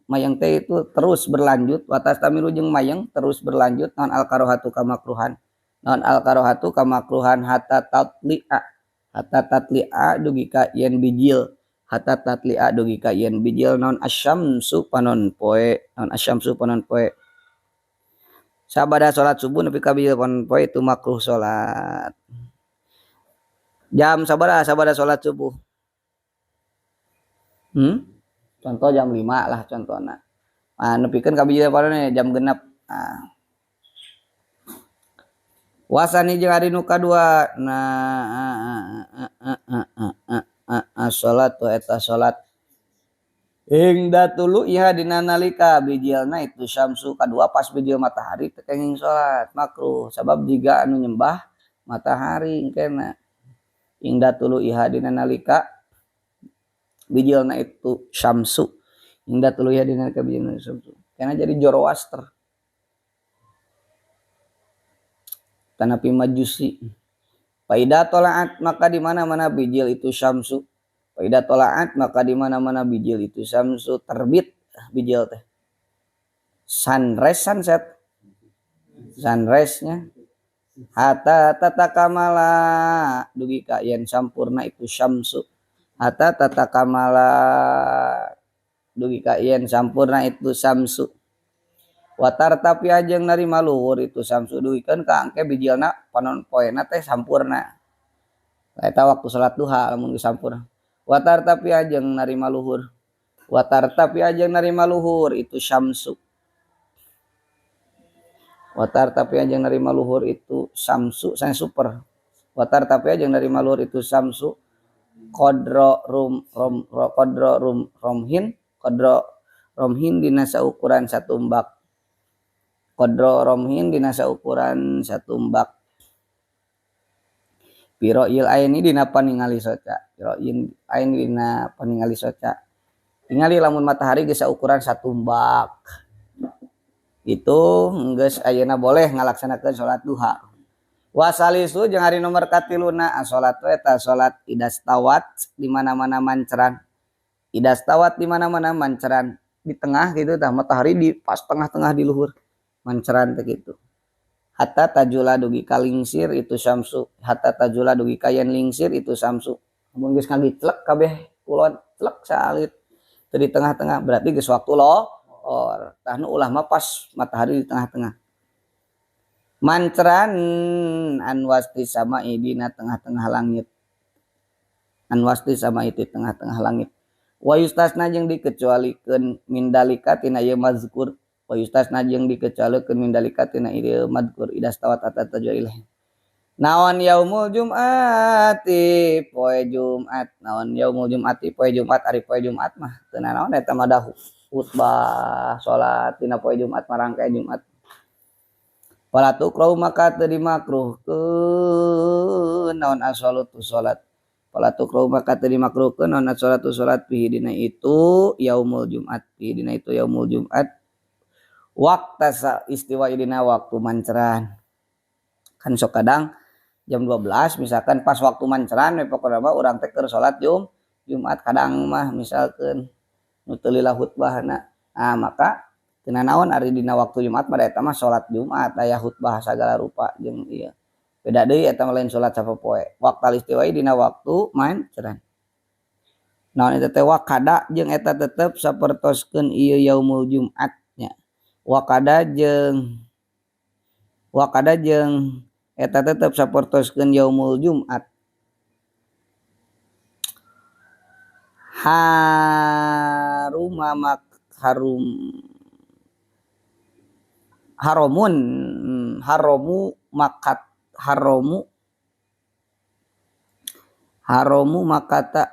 Mayeng teh itu terus berlanjut, watas tamiru jeung mayeng terus berlanjut naon al karohatu kamakruhan. Naon al karohatu kamakruhan hatta tatli'a. Hatta tatli'a dugi ka yen bijil. Hatta tatli'a dugi ka yen bijil naon asyamsu panon poe, naon asyamsu panon poe. Sabada salat subuh nepi ka bijil panon poe itu makruh salat. Jam sabaraha sabada salat subuh? Contoh jam 5 lah contohna. Nah, nepikeun ka bijil panon jam 6. Nah. Wasani jeung ari nu kadua nah salat eta salat ingda tulu iha dina nalika bijilna itu syamsu kadua pas bijil matahari teu kenging salat makruh sabab jiga anu nyembah matahari engkena ingda tulu iha dina nalika bijilna itu syamsu ingda tulu iha dina nalika bijilna syamsu karena jadi Zoroaster tanapi majusi. Faida tolaat maka di mana-mana bijil itu syamsu. Faida tolaat maka di mana-mana bijil itu syamsu terbit bijil teh. Sunrise sunset. Sunrise-nya hatta tatakamala dugi ka yen sampurna itu syamsu. Hatta tatakamala dugi ka yen sampurna itu syamsu. Watar tapi ajeng narima luhur itu samsu duikeun ka angke bijilna panon poena teh sampurna. Eta waktu salat duha lamun geus sampurna. Watar tapi ajeng narima luhur. Watar tapi ajeng narima luhur itu syamsu. Watar tapi ajeng narima luhur itu samsu saya super. Watar tapi ajeng narima luhur itu samsu qadra rum rom qadra rum romhin qadra romhin dina saukuran satumbak. Qadra romhin dina saukuran satumbak. Piroil aini dina paningali soca. Piroil aini dina paningali soca. Tingali lamun matahari geus saukuran satumbak. Itu geus ayeuna boleh ngalaksanakeun salat duha. Wasalisu jeung hari nomor katiluna salat eta salat idastawat di mana-mana manceran. Idastawat di mana-mana manceran di tengah gitu tah matahari di pas tengah-tengah di luhur. Manceran teh kitu. Hatta tajula dugi ka lingsir itu syamsu. Hatta tajula dugi ka yen lingsir itu syamsu. Mun geus ngagitlek kabeh kulon tlek saalit teu di tengah-tengah berarti geus waktu lohor. Tah nu ulah mah pas matahari di tengah-tengah. Manceran anwasti sama dina tengah-tengah langit. Anwasti sama itu tengah-tengah langit. Wa yustasna jeung dikecualikeun mindalika tina ieu mazkur. Wa yustasna jeung dikecualikeun mindalika tina ieu madkur idastawat hatta tajula. Naon yaumul jum'ati poe Jumat. Naon yaumul jum'ati poe Jumat ari poe Jumat mah teu nanaon eta mah dah khutbah salat dina poe Jumat marangkae Jumat. Fala tukrahu maka teu dimakruhkeun naon as-salatu salat. Fala tukrahu maka teu dimakruhkeun naon as-salatu salat fihi dina itu yaumul Jumat. Fihi dina itu yaumul Jumat. Waktu istiwa dina waktu manceran. Kan sok kadang jam 12 misalkan pas waktu manceran we pokona mah urang teh keur salat Jumat kadang mah misalkan nu teu lila khutbahna. Nah, maka teu nanaon ari dina waktu Jumat mah eta mah salat Jumat aya khutbah sagala rupa jeung ieu. Beda deui eta mah lain salat sapopoe. Waktu istiwa dina waktu manceran. Naon eta teh wakada jeung eta tetep sapertoskeun ieu yaumul Jumat nya. Wakada jeung eta tetep sapertoskeun yaumul Jumat. Haruma mak harum haramun haramu makat haramu haramu makata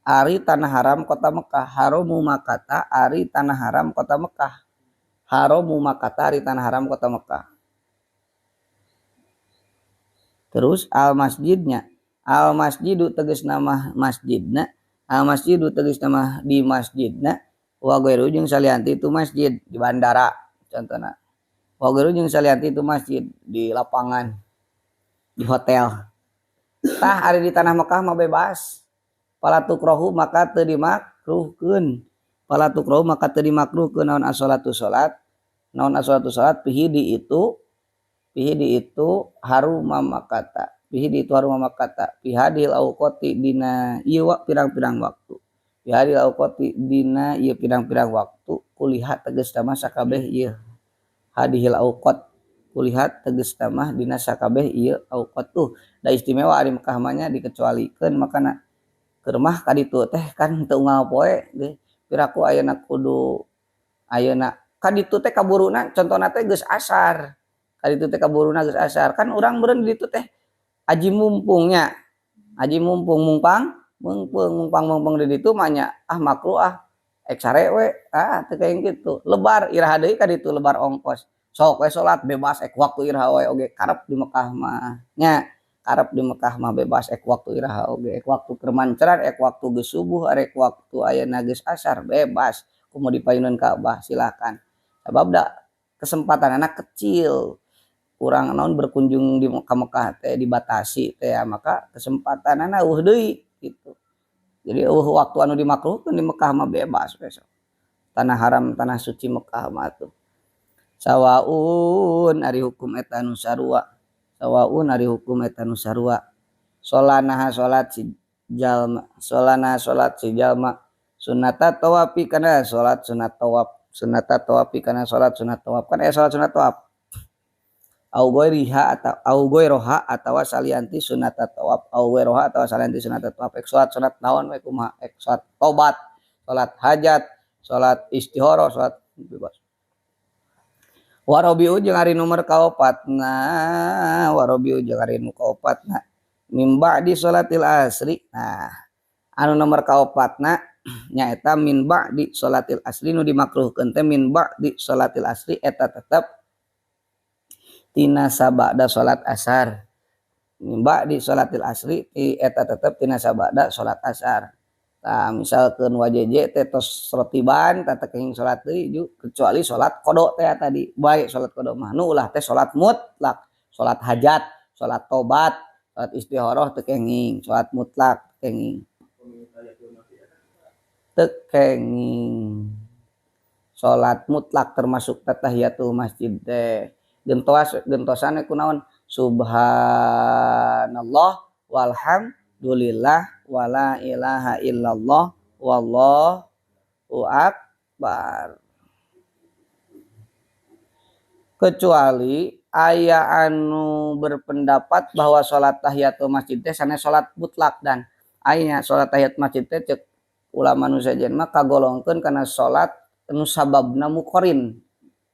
ari tanah haram kota Mekah. Haramu makata ari tanah haram kota Mekah. Haramu makata ari tanah haram kota Mekah. Terus al masjidnya, al masjidu tegas nama masjidna Al masjidu tegasna mah di masjidna wa ghairu jeung salianti itu masjid di bandara contohna. Wa ghairu jeung salianti itu masjid di lapangan, di hotel. Tah ari di tanah Mekah mah bebas. Fala tukrohu maka teu dimakruhkeun. Fala tukrohu maka teu dimakruhkeun naon as-sholatu salat. Naon as-sholatu salat fihi di itu haruma makata. Fihi di itu haruma makata. Fi hadhil awqati dina ieu pirang-pirang waktu. Fi hadhil awqati dina ieu pirang-pirang waktu kulihat tegasna mah sakabeh ieu. Hadhil awqat kulihat tegasna mah dina sakabeh ieu awqat tuh. Da istimewa ari Mekah mah nya dikecualikeun makana keur mah ka ditu teh kan teu unggal poe ge. Piraku ayeuna kudu ayeuna ka ditu teh kaburuna contona teh geus asar. Ka ditu teh kaburuna geus asar. Kan urang meureun di ditu teh aji mumpungnya. Aji mumpung mungpang meungpeung mungpang meungpeung di ditu mah nya ah makruh ah ek sare we ah teu kayak kitu. Lebar iraha deui ka ditu lebar ongkos. Sok we salat bebas ek waktu iraha wae oge karep di Mekah mah nya. Karep di Mekah mah bebas ek waktu iraha oge ek waktu keur manceran ek waktu geus subuh arek waktu ayeuna geus asar bebas kumaha dipayunan Ka'bah silakan. Sabab da kesempatan anak kecil urang naon berkunjung di Mekah, Mekah teh dibatasi teh ya, maka kesempatan anak eueuh deui gitu. Jadi eueuh waktu anu dimakruhkeun di Mekah mah bebas besok. Tanah haram tanah suci Mekah mah tuh. Sawaun ari hukum eta nu sarua. Sawaun ari hukum eta nu sarua. Solanaha salat si jalma, solanaha salat si jalma sunnata tawafi kana salat sunat tawaf, sunnata tawafi kana salat sunat tawaf kan aya salat sunat tawaf. Au ghairiha atau au ghairoha atawa salianti sunat tawaf, au ghairoha atawa salianti sunat tawaf. Ek salat sunat naon we kumaha? Ek salat tobat, salat hajat, salat istikharah, salat bebas. Warobiu jeung ari nomor kaopatna, warobiu jeung ari nu kaopatna min ba'di sholatil asri. Nah, anu nomor kaopatna nyaeta min ba'di sholatil asri nu dimakruhkeun teh min ba'di sholatil asri eta tetep tina sabada salat asar. Min ba'di sholatil asri eta tetep tina sabada salat asar. Tah misalkeun wajeje teh tos rotiban tah teu kenging salat deui ju kecuali salat qada teh tadi. Bae salat qada mah nu ulah teh salat mutlak, salat hajat, salat tobat, salat istikharah teu kenging, salat mutlak kenging. Teu kenging. Salat mutlak termasuk tahiyatul masjid teh. Gentos gentosan kunaon? Subhanallah walhamdulillah wala ilaha illallah wallahu akbar. Kecuali aya anu berpendapat bahwa salat tahiyatul masjid teh sanes salat mutlak dan aya salat tahiyat masjid teh cek ulama nu sejen mah kagolongkeun kana salat anu sababna muqarin.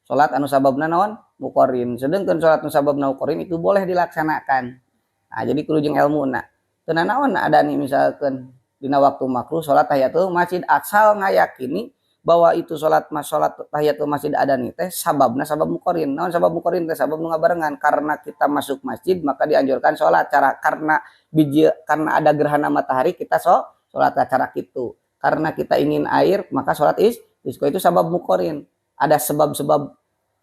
Salat anu sababna naon? Muqarin. Sedengkeun salat anu sababna muqarin itu boleh dilaksanakan. Nah, jadi kudu jeung elmuna. Teu nanaon ada nih misalkan dina waktu makruh salat tahiyatul masjid asal ngayakini bahwa itu salat salat tahiyatul masjid ada nih teh sababna sabab muqarin. Naon sabab muqarin teh? Sabab nu ngabarengan karena kita masuk masjid maka dianjurkan salat cara karena biji karena ada gerhana matahari kita salat cara kitu. Karena kita ingin air maka salat istisqa itu sabab muqarin. Ada sebab-sebab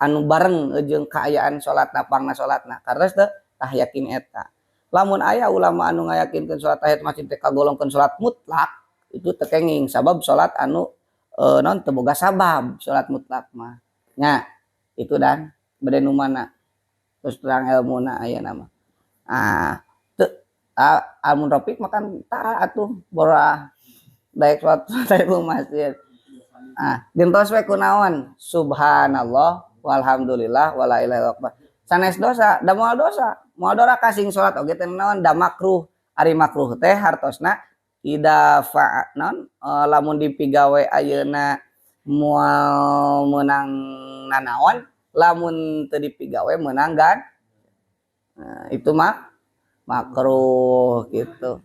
anu bareng jeung kaayaan salatna pangna salatna karena teh tah yakin eta. Lamun aya ulama anu ngayakinkeun salat tahiyat masjid teh kagolongkeun salat mutlak itu teu kenging sabab salat anu naon teu boga sabab salat mutlak mah. Nya itu dan bade nu mana terus terang elmuna aya nama. Ah teu amun Rafiq makan tara atuh bora daek salat tahiyatul masjid. Ah gentos we kunaon? Subhanallah walhamdulillah wala ilaha illallah. Sanes dosa, da moal dosa. Moal doraka sing salat oge teh naon da makruh. Ari makruh teh hartosna ida fa naon lamun dipigawe ayeuna moal meunang nanaon, lamun teu dipigawe meunang gan. Nah, itu mah makruh gitu.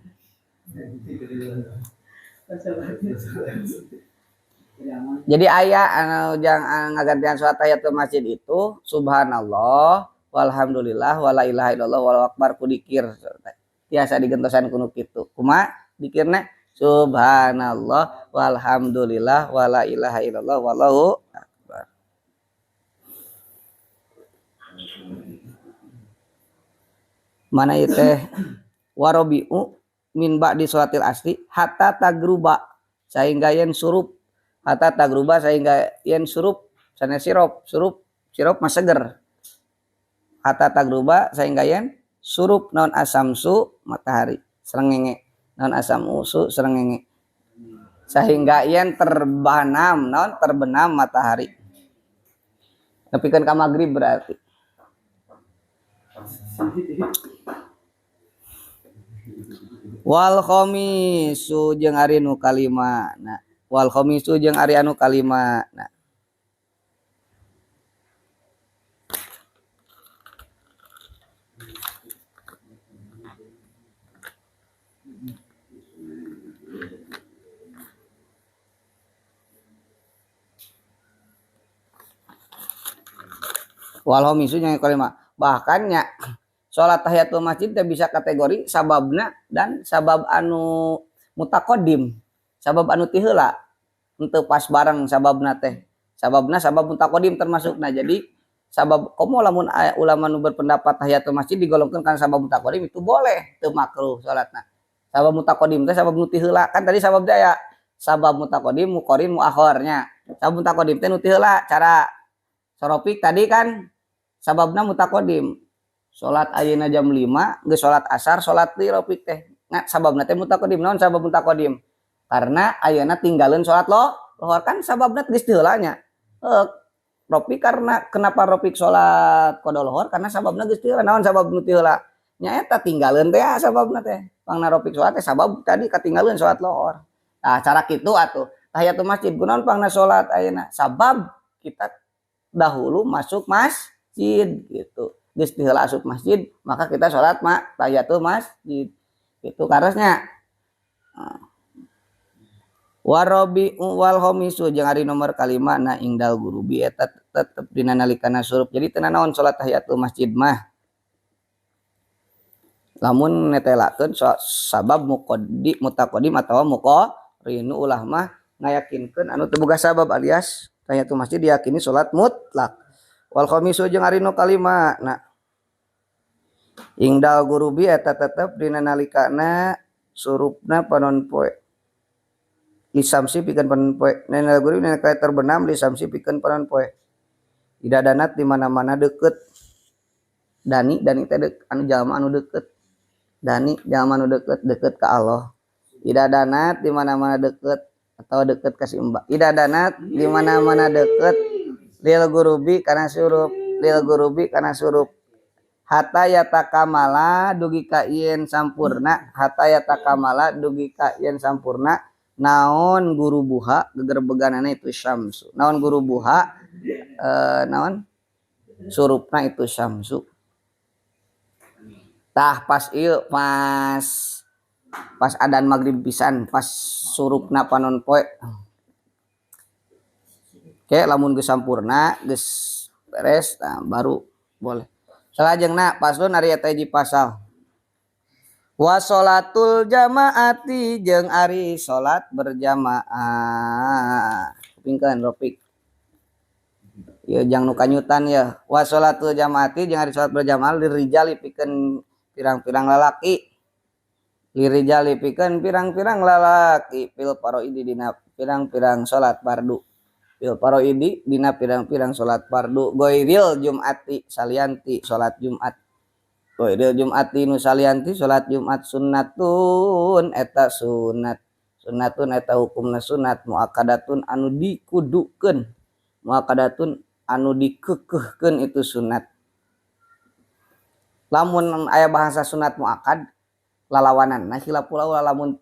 Jadi aya anu jang ngagantian salat tahiyatul masjid itu subhanallah walhamdulillah wala ilaha illallah wallahu akbar ku dikir. Tiasa digentosan kuno kitu. Kumaha dikirna? Subhanallah walhamdulillah wala ilaha illallah wallahu akbar. Mana ieu teh warabi'u min ba'di sholatil asri hatta tagruba sehingga yen surup, hatta tagruba sehingga yen surup sanes sirup, surup sirup mah seger. Hatta tagruba sehingga yen surup naon asamsu matahari srengenge, naon asam usu srengenge sehingga yen terbenam naon terbenam matahari nepikeun ka magrib berarti. Wal khamisu jeung ari nu kalima na, wal khamisu jeung ari anu kalima na. Wal khamisu jeung kalima. Bahkan nya salat tahiyatul masjid teh bisa kategori sababna dan sabab anu mutaqaddim, sabab anu ti heula henteu pas bareng sababna teh. Sababna sabab mutaqaddim termasukna. Jadi sabab komo lamun ulama nu berpendapat tahiyatul masjid digolongkeun kana sabab mutaqaddim itu boleh teu makruh salatna. Sabab mutaqaddim teh sabab nu ti heula. Kan tadi sabab teh aya sabab mutaqaddim, muqarin, muakhirnya. Sabab mutaqaddim teh nu ti heula cara soropik tadi kan sababna mutaqaddim. Salat ayeuna jam 5, geus salat asar, salat di ropik teh. Nah, sababna teh mutaqaddim. Naon sabab mutaqaddim? Karena ayeuna tinggalin salat lohor kan sababna geus teu heula nya. Ropik karena kenapa ropik salat qada lohor? Karena sababna geus teu heula. Naon sabab nu teu heula? Nya eta tinggalin teh sababna teh. Pangna ropik salat teh sabab tadi katinggalin salat lohor. Nah, cara kitu atuh. Tahiyatul masjid kunaon pangna salat ayeuna? Sabab kita dahulu masuk masjid gitu. Geus diheula asup masjid, maka kita sholat ma tahiyatul masjid. Itu karasnya. Warabi wal khamisu jeung ari nomor kalima na ingdal gurubi eta tetep dina nalikana surup. Jadi teu nanaon sholat tahiyatul masjid mah. Lamun netelakeun sabab muqaddi mutaqaddim atawa muqarinu ulah mah ngayakinkeun anu teu boga sabab alias tahiyatul masjid diyakini sholat mutlak. Wal khamisu jeung ari nu kalima na ingdal gurubi eta tetep dina nalikana surupna panon poe lisamsi pikeun panon poe nana gurubi nalika terbenam lisamsi pikeun panon poe idadanat di mana-mana deukeut dani dani teh anu jalma anu deukeut dani jalma anu deukeut deukeut ka Allah idadanat di mana-mana deukeut atau deukeut ka si Mbak idadanat di mana-mana deukeut lil gurubi kana surup lil gurubi kana surup hatta yatakamala dugi ka yen sampurna hatta yatakamala dugi ka yen sampurna naon guru buha gegerbeganana itu syamsu naon guru buha naon surupna itu syamsu tah pas ieu pas adan magrib pisan pas surupna panon poe oke lamun geus sampurna geus beres nah baru boleh. Salajengna paslon ari eta hiji pasal. Wa sholatul jamaati jeung ari salat berjamaah. Kupingkeun Ropik. Ieu jang nu kanyutan ya. Wa sholatul jamaati jeung ari salat berjamaah lirijali pikeun pirang-pirang lalaki. Lirijali pikeun pirang-pirang lalaki fil faraidi dina pirang-pirang salat fardu. Fil faraidi dina pirang-pirang salat fardu goiril jumati salianti salat Jumat. Goiril jumati nu salianti salat Jumat sunnatun eta sunat. Sunnatun eta hukumna sunat muakkadatun anu dikudukeun. Muakkadatun anu dikekeuhkeun itu sunat. Lamun aya bahasa sunat muakkad lalawananna khilaful aula lamun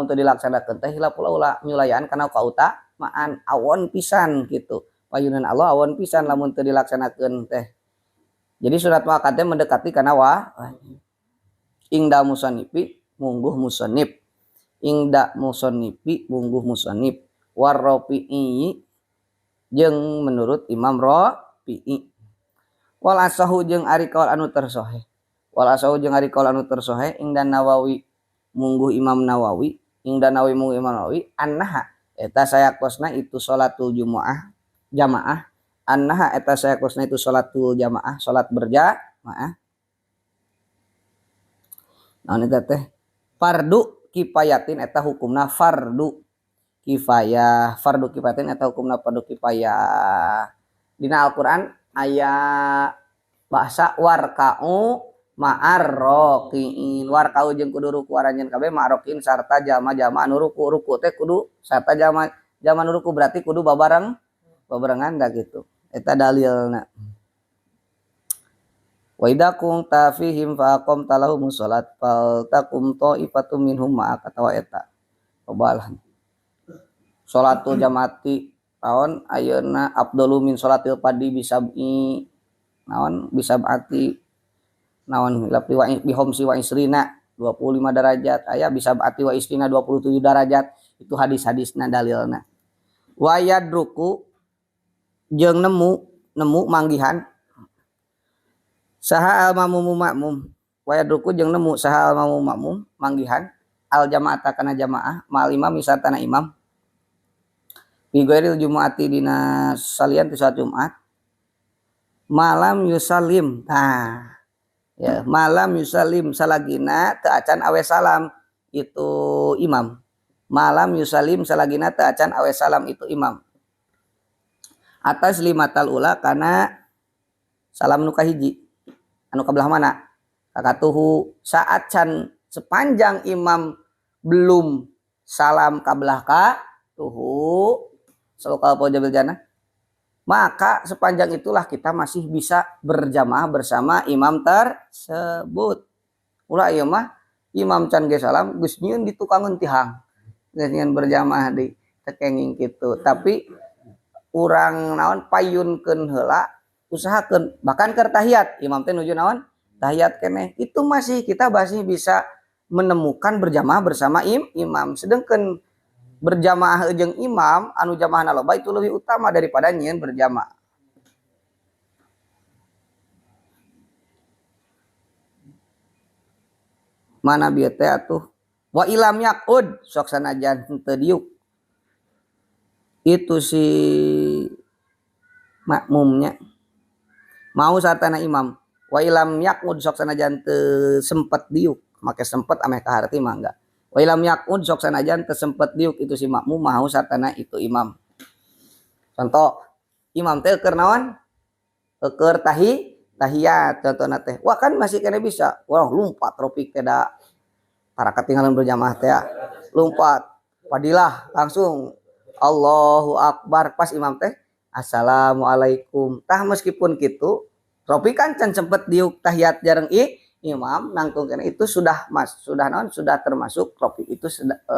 teu dilaksanakeun teh khilaful aula nyulayaan kana kauta maan awon pisan gitu. Payunan Allah awon pisan lamun teu dilaksanakeun teh. Jadi sunat muakkad teh mendekati kana wa ingda musanifi mungguh musanif. Ingda musanifi mungguh musanif warrafi'i jeung menurut Imam Rafi'i. Wal asahu jeung ari kaul anu tersoheh. Wal asahu jeung ari kaul anu tersoheh ingda Nawawi mungguh Imam Nawawi. Ingda Nawawi mung Imam Nawawi annaha eta sayaktosna itu salatul jumuah jamaah annaha eta sayaktosna itu salatul jamaah salat berjamaah naon eta teh fardu kifayatin eta hukumna fardu kifayah fardu kifayatin eta hukumna fardu kifayah dina Al-Qur'an aya bahasa warka'u ma'arroqiin warka'u jeung kudu ruku aranjeun kabeh ma'arroqiin sarta jama-jama anu ruku ruku teh kudu sarta jama jama nu ruku berarti kudu babareng babarengan da kitu eta dalilna wa idza kunta fihim fa aqamta lahumus shalat fal taqum ta'ifatum minhum ma'aka atawa eta cobalah salatul jamaati taon ayeuna afdalu min salatil fardhi bisab'i naon bisab'ati naon lapti wa bihomsi wa isrina 25 derajat aya bisab'ati wa isrina 27 derajat itu hadis-hadisna dalilna wa yadruku jeung nemu manggihan saha al mamumu makmum wa yadruku jeung nemu saha al mamumu makmum manggihan al jamaata kana jamaah ma'al imam misatana imam fi ghairil jumu'ati dina salian ti salat Jumat malam yusallim tah ya malam yusallim salagina teu acan awe salam itu imam malam yusallim salagina teu acan awe salam itu imam atas limatal ula kana salam nu kahiji anu kabelah mana kakatuhu saat can sepanjang imam belum salam kabelah ka tuhu salukal jabil jannah maka sepanjang itulah kita masih bisa berjamaah bersama imam tersebut. Ulah ieu mah imam can ge salam geus nyieun ditukangeun tihang. Geus nyieun berjamaah di teu kenging kitu. Tapi urang naon payunkeun heula usahakeun bahkan keur tahiyat imam teh nuju naon tahiyat keneh itu masih kita masih bisa menemukan berjamaah bersama imam. Sedangkan berjamaah jeung imam anu jamaahna loba itu lebih utama daripada nyieun berjamaah. Mana bieu teh atuh wa ilam yaqud sok sanajan teu diuk itu si makmumnya mau sartana imam wa ilam yaqud sok sanajan teu sempet diuk make sempet ameh kaharti mah enggak. Wa ilam yaqud sok sanajan teu sempet diuk itu si makmum mau sartana itu imam. Contoh imam teh keur naon? Keur tahiyat contohna teh. Wah kan masih kena bisa. Wah lumpat tropik teh da para ketinggalan berjamaah teh lumpat. Padilah langsung Allahu akbar pas imam teh assalamualaikum. Tah meskipun kitu tropik kan can sempet diuk tahiyat jareng imam nangtung kena itu sudah mas sudah naon sudah termasuk tropik itu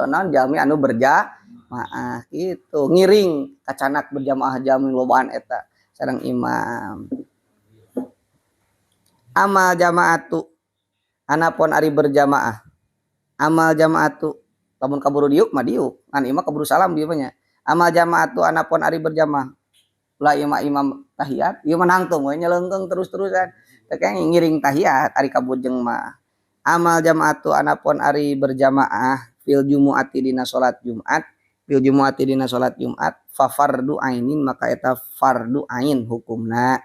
naon jalmi anu berjamaah gitu ngiring kacanak berjamaah jalmi lobaan eta sareng imam amal jamaatu anapun ari berjamaah amal jamaatu lamun kaburu diuk mah diuk ngan imam kaburu salam dieu mah nya amal jamaatu anapun ari berjamaah ulah imam tahiyat ieu mah nangtung we nyeleungkeung terus-terusan teh ngiring tahiyat ari kabujeng mah amal jamaatu anapun ari berjamaah fil jumu'ati dina salat Jumat fil jumu'ati dina salat Jumat fa fardu ainin maka eta fardu ain hukumna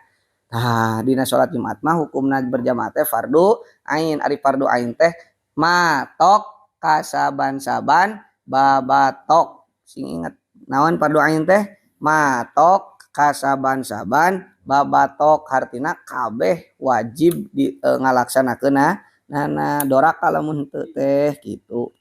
tah dina salat Jumat mah hukumna berjamaah teh fardu ain ari fardu ain teh matok kasaban-saban babatok sing inget naon fardu ain teh matok kasaban-saban babatok hartina kabeh wajib di ngalaksanakeunna nana doraka lamun teu teh kitu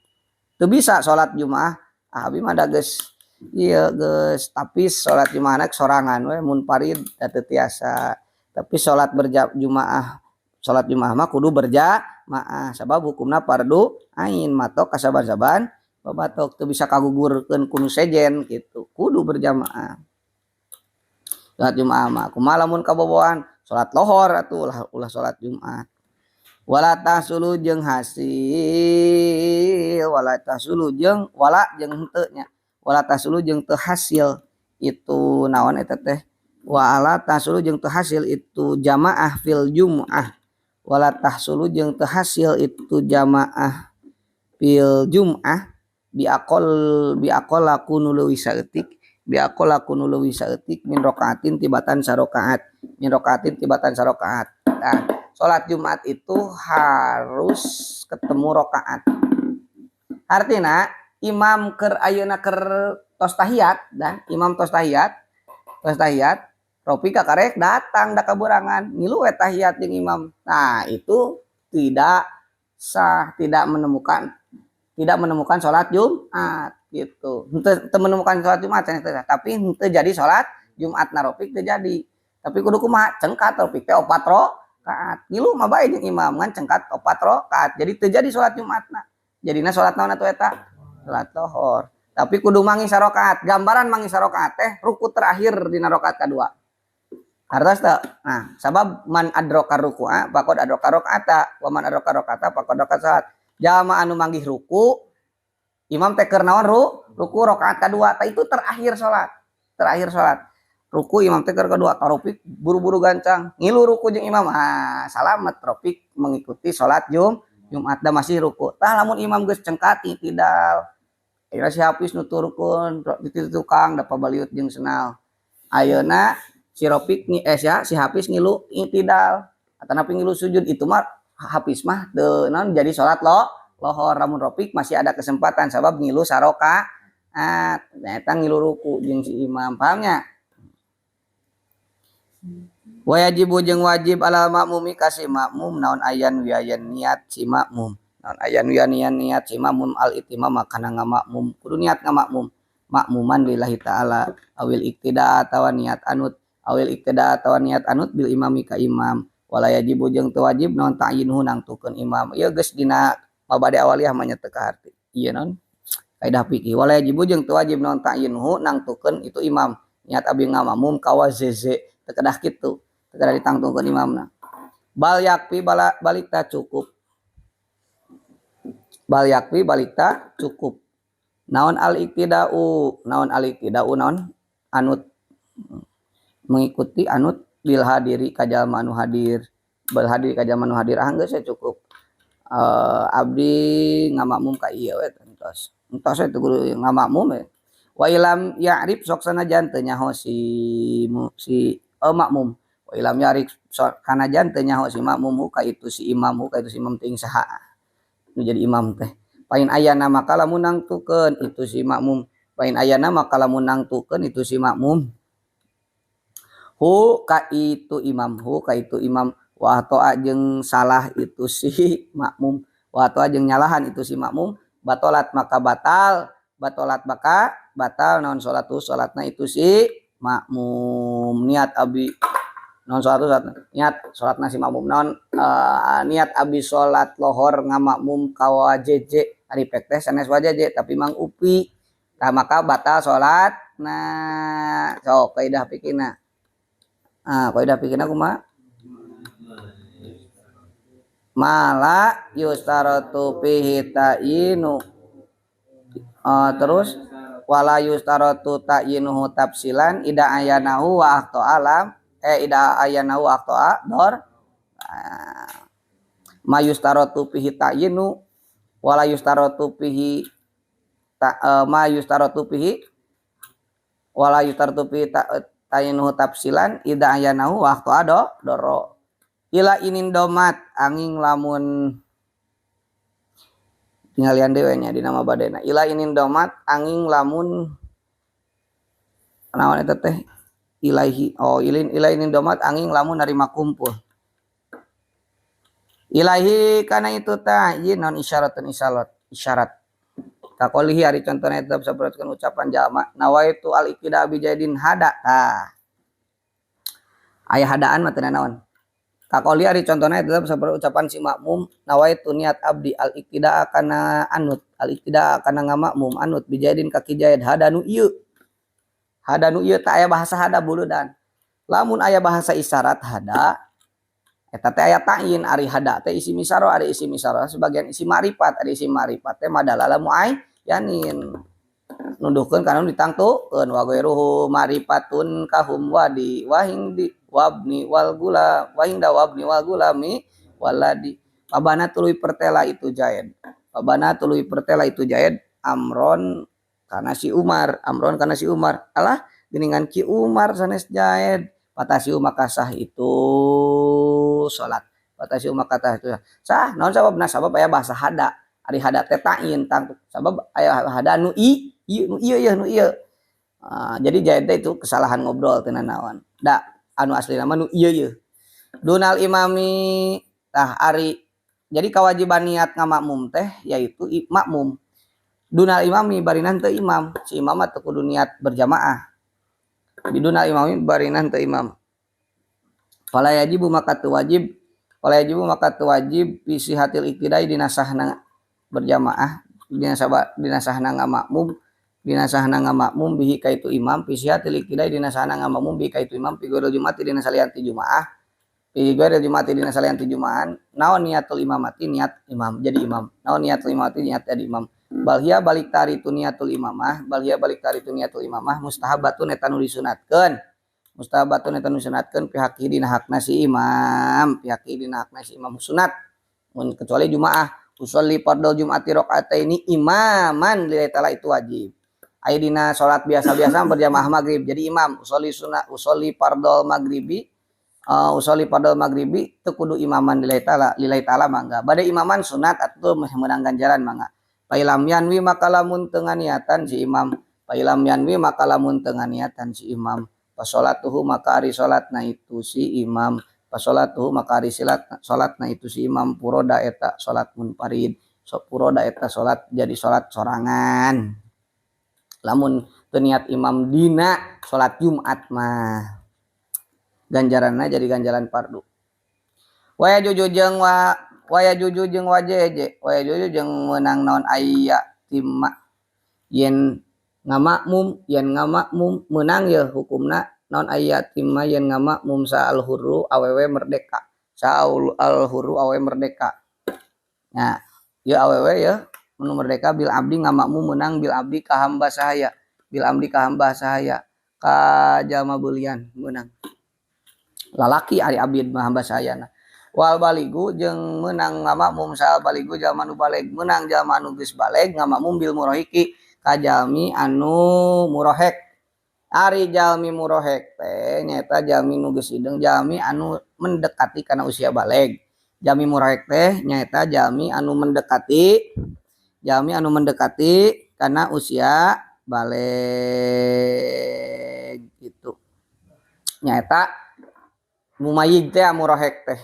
teu bisa salat Jumaah abi mah da geus ieu geus tapis salat Jumaahna sorangan we mun parid da teu tiasa tapi salat berjamaah salat Jumaah mah kudu berjamaah sabab hukumna fardu ain matok kasaban-saban babatok teu bisa kagugurkeun ku nu sejen kitu kudu berjamaah salat Jumat mah kumaha lamun kaboboan salat lohor atuh ulah salat Jumat wala tahsulu jeung hasil wala tahsulu jeung wala jeung henteu nya wala tahsulu jeung teu hasil itu naon eta teh wala tahsulu jeung teu hasil itu jamaah fil jumuah wala tahsulu jeung teu hasil itu jamaah fil jumuah Biaqol biaqol laku nu leuwih saeutik biaqol laku nu leuwih saeutik min rokaatin tibatan sarokaat min rokaatin tibatan sarokaat. Nah, salat Jumat itu harus ketemu rokaat. Artinya imam keur ayeuna keur tos tahiyat dan imam tos tahiyat Ropi kakarek datang da kaburangan ngilu we tahiyat jeung imam. Nah, itu tidak sah, tidak menemukan salat Jumat gitu. Henteu menemukan salat Jumat tapi henteu jadi salat Jumat na Ropi teu jadi. Tapi kudu kumaha cengkat Ropi teh 4 rakaat. Ngilu mah bae jeung imam ngan cengkat 4 rakaat. Jadi teu jadi salat Jumatna. Jadina salat naon atuh eta? Salat lohor. Tapi kudu manggih sarokaat. Gambaran manggih sarokaat teh ruku terakhir dina rakaat kadua. Hartos teu? Nah, sabab man adroka ruku'a faqad adroka rakaata wa man adroka rakaata faqad adroka salat. Jalma anu manggih ruku, imam teh keur naon ruku rakaat kadua, tah itu terakhir salat. Terakhir salat. Ruku imam teh keur kadua, Taufik buru-buru gancang, ngilu ruku jeung imam. Ah, salamet Taufik mengikuti salat Jumat da masih ruku. Tah lamun imam geus cengkat i'tidal. Ayeuna si Hafiz nu turukun di tukang da pabaliut jeung senal. Ayeuna si Rofik si Hafiz ngilu i'tidal atanapi ngilu sujud itu mah Hafiz mah teu naon jadi salat lohor. Lamun Rofik masih ada kesempatan sabab ngilu sarokaat eta ngilu ruku jeung si imam, pahamnya? Wajibu jeung wajib alal makmumi ka si makmum naon ayan wiayan niat si makmum naon ayan wiayan niat si makmum al itimam kana ngamakmum kudu niat ngamakmum makmuman lillahi taala awil iktida atawa niat anut awil iktida atawa niat anut bil imami ka imam wala yajibu jeung teu wajib naon ta'yinuhu nangtukeun imam. Ieu geus dina mabadi awaliyah mah nya teu kaharti ieu naon kaidah fikih wala yajibu jeung teu wajib naon ta'yinuhu nangtukeun itu imam niat abdi ngamakmum ka wazeze teu kedah kitu teu kedah ditangtungkeun imamna bal yakfi balik ta cukup bal yakfi balik ta cukup naon al iktidau naon anut mengikuti anut bil hadiri ka jalma anu hadir bil hadiri ka jalma anu hadir ah geus cukup abdi ngamakmum ka ieu we entos entos we teu kudu ngamakmum we wa ilam ya'rif sok sanajan teu nyaho si makmum wa ilam ya'rif sok kanajan teu nyaho si makmum ka itu si imam ka itu si imam teuing saha nu jadi imam teh pain ayana maka lamun nangtukeun itu si makmum pain ayana maka lamun nangtukeun itu si makmum hu ka itu imam hu ka itu imam wa toa jeung salah itu si makmum wa toa jeung nyalahan itu si makmum batolat maka batal batolat maka batal naon salatu salatna itu si makmum niat abi naon salatu salat niat salatna si makmum naon niat abi salat lohor ngamakmum ka wajeje ari pek teh sanes wajeje tapi mang upi tah maka batal salat nah sok kaidah fikihna. Ah, kaidah fikihna kumaha? Mala yustaratu fihi ta'yinu. Terus wala yustaratu ta'yinuhu tafsilan ida ayanahu wa akhta alam ida ayanahu wa akhta dor. Ma yustaratu fihi ta'yinu wala yustaratu fihi ma yustaratu fihi wala yustaratu fihi ta'yinuhu tafsilan ida ayanahu wa akhta doro. Ila inin domat angin lamun tinggalian dewe nya dina mabadena ila inin domat angin lamun naon eta teh ilahi oh ilin ila inin domat angin lamun narima kumpul ilahi kana itu ta'yin non isyaratun isyarat isyarat kaqolihi ari contona eta sapertikeun ucapan jalma nawaitu al iktida bi jaidin hada tah aya hadaan mah teu naon. Kakoli ari contohna tetap seperti ucapan si makmum nawaitu niat abdi al iktidaa kana anut al iktidaa kana ngamakmum anut bijaidin ka ki Jaid hadanu ieu teh aya bahasa hada buludan lamun aya bahasa isyarat hada eta teh aya ta'yin ari hada teh isim isyarah ari isim isyarah sebagian isim ma'rifat ari isim ma'rifat teh madalala muayyanin nuduhkeun kana ditangtukeun wa ghairuhu ma'rifatun kahum wadi wahindi wabni wal gula wahinda wabni wal gulami waladi pabana tuluy pertela itu Jaid pabana tuluy pertela itu Jaid Amron kana si Umar, Amron kana si Umar. Alah geuningan Ki Umar sanes Zaid. Patasiu maka sah itu salat. Patasiu maka sah itu sah. Naon sababna? Sabab aya bahasa hada. Ari hada teh ta'in tangtu. Sabab aya hada nu i, ieu nu ieu yeuh nu ieu. Jadi Zaid teh itu kesalahan ngobrol teu nanaon. Da anu aslina mah nu ieu yeuh. Dunal imami tah ari jadi kewajiban niat ngamakmum teh yaitu makmum. Dunal imami barinan teu imam, si imam mah teu kudu niat berjamaah. Bidunal imami barinan teu imam. Fala yajibu maka teu wajib, fala yajibu maka teu wajib fi sihatil iktidai dina sahna berjamaah, dina saba, dina sahna ngamakmum, dina sahna ngamakmum bihi ka itu imam, fi sihatil iktidai dina sahna ngamakmum bihi ka itu imam fi ghairil jumati dina salian ti jumaah. Fi ghairil jumati dina salian ti jumahan, naon niatul imamati niat imam jadi imam. Naon niatul imamati niat jadi imam. Bal hiya balik tari tu niatul imamah, bal hiya balik tari tu niatul imamah mustahabatun eta nu disunatkeun. Mustahabatun eta nu disunatkeun pihak dina hakna si imam, pihak dina hakna si imam sunat. Mun kecuali jumaah, usolli fardhu jum'ati rakaataini imaman lillahi ta'ala itu wajib. Aya dina salat biasa-biasa berjamaah maghrib jadi imam, usolli sunat, usolli fardhu maghribi, usolli fardhu maghribi teu kudu imaman lillahi ta'ala, lillahi ta'ala mangga. Bade imaman sunat atuh meunang ganjaran mangga. Pailam yanwi maka lamun teu nganiatan si imam, pailam yanwi maka lamun teu nganiatan si imam, pasolatuhu maka ari salatna itu si imam, pasolatuhu maka ari salatna itu si imam puroda eta salat munfarid, so puroda eta salat jadi salat sorangan. Lamun teu niat imam dina salat Jumat mah ganjaranna jadi ganjaran fardu. Waya juju jeung wa waya juju jeung wajeje, waya juju jeung meunang naon aya timma yen ngamakmum, yen ngamakmum meunang ye hukumna naon aya timma yen ngamakmum sa al-hurru awewe merdeka, sa al-hurru awewe merdeka. Nah, ye awewe ye nu merdeka bil abdi ngamakmum meunang bil abdi ka hamba sahaya, bil abdi ka hamba sahaya ka jalma beulian meunang. Lalaki ari abdi mah hamba sahayana. Wal baligu jeung meunang ngamakmum sal baligu jalma nu baleg, meunang jalma anu geus baleg ngamakmum bil murahiki ka jalmi anu murahek. Ari jalmi murahek teh nyaeta jalmi nu geus hideung, jalmi anu mendekati kana usia baleg. Jalmi murahek teh nyaeta jalmi anu mendekati, jalmi anu mendekati kana usia baleg gitu. Nyaeta mumayyid teh murahek teh.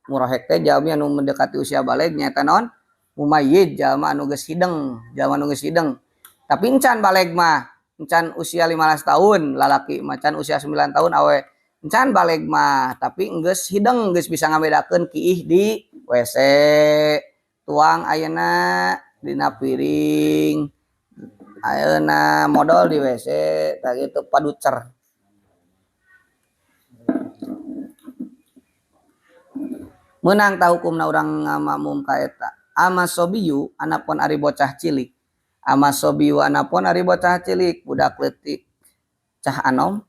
Murahek teh jalmi anu mendekati usia baleg nyaeta naon? Mumayyid jalma anu geus hideung, jalma anu geus hideung. Tapi encan baleg mah, encan usia 15 tahun lalaki mah, can usia 9 tahun awe. Encan baleg mah, tapi geus hideung, geus bisa ngabedakeun kiih di WC. Tuang ayeuna dina piring. Ayeuna modol di WC, tah kitu paducer. Meunang tah hukumna urang ngamakmum ka eta. Ama sobiyu anapun ari bocah cilik. Ama sobiyu anapun ari bocah cilik budak leutik cah anom.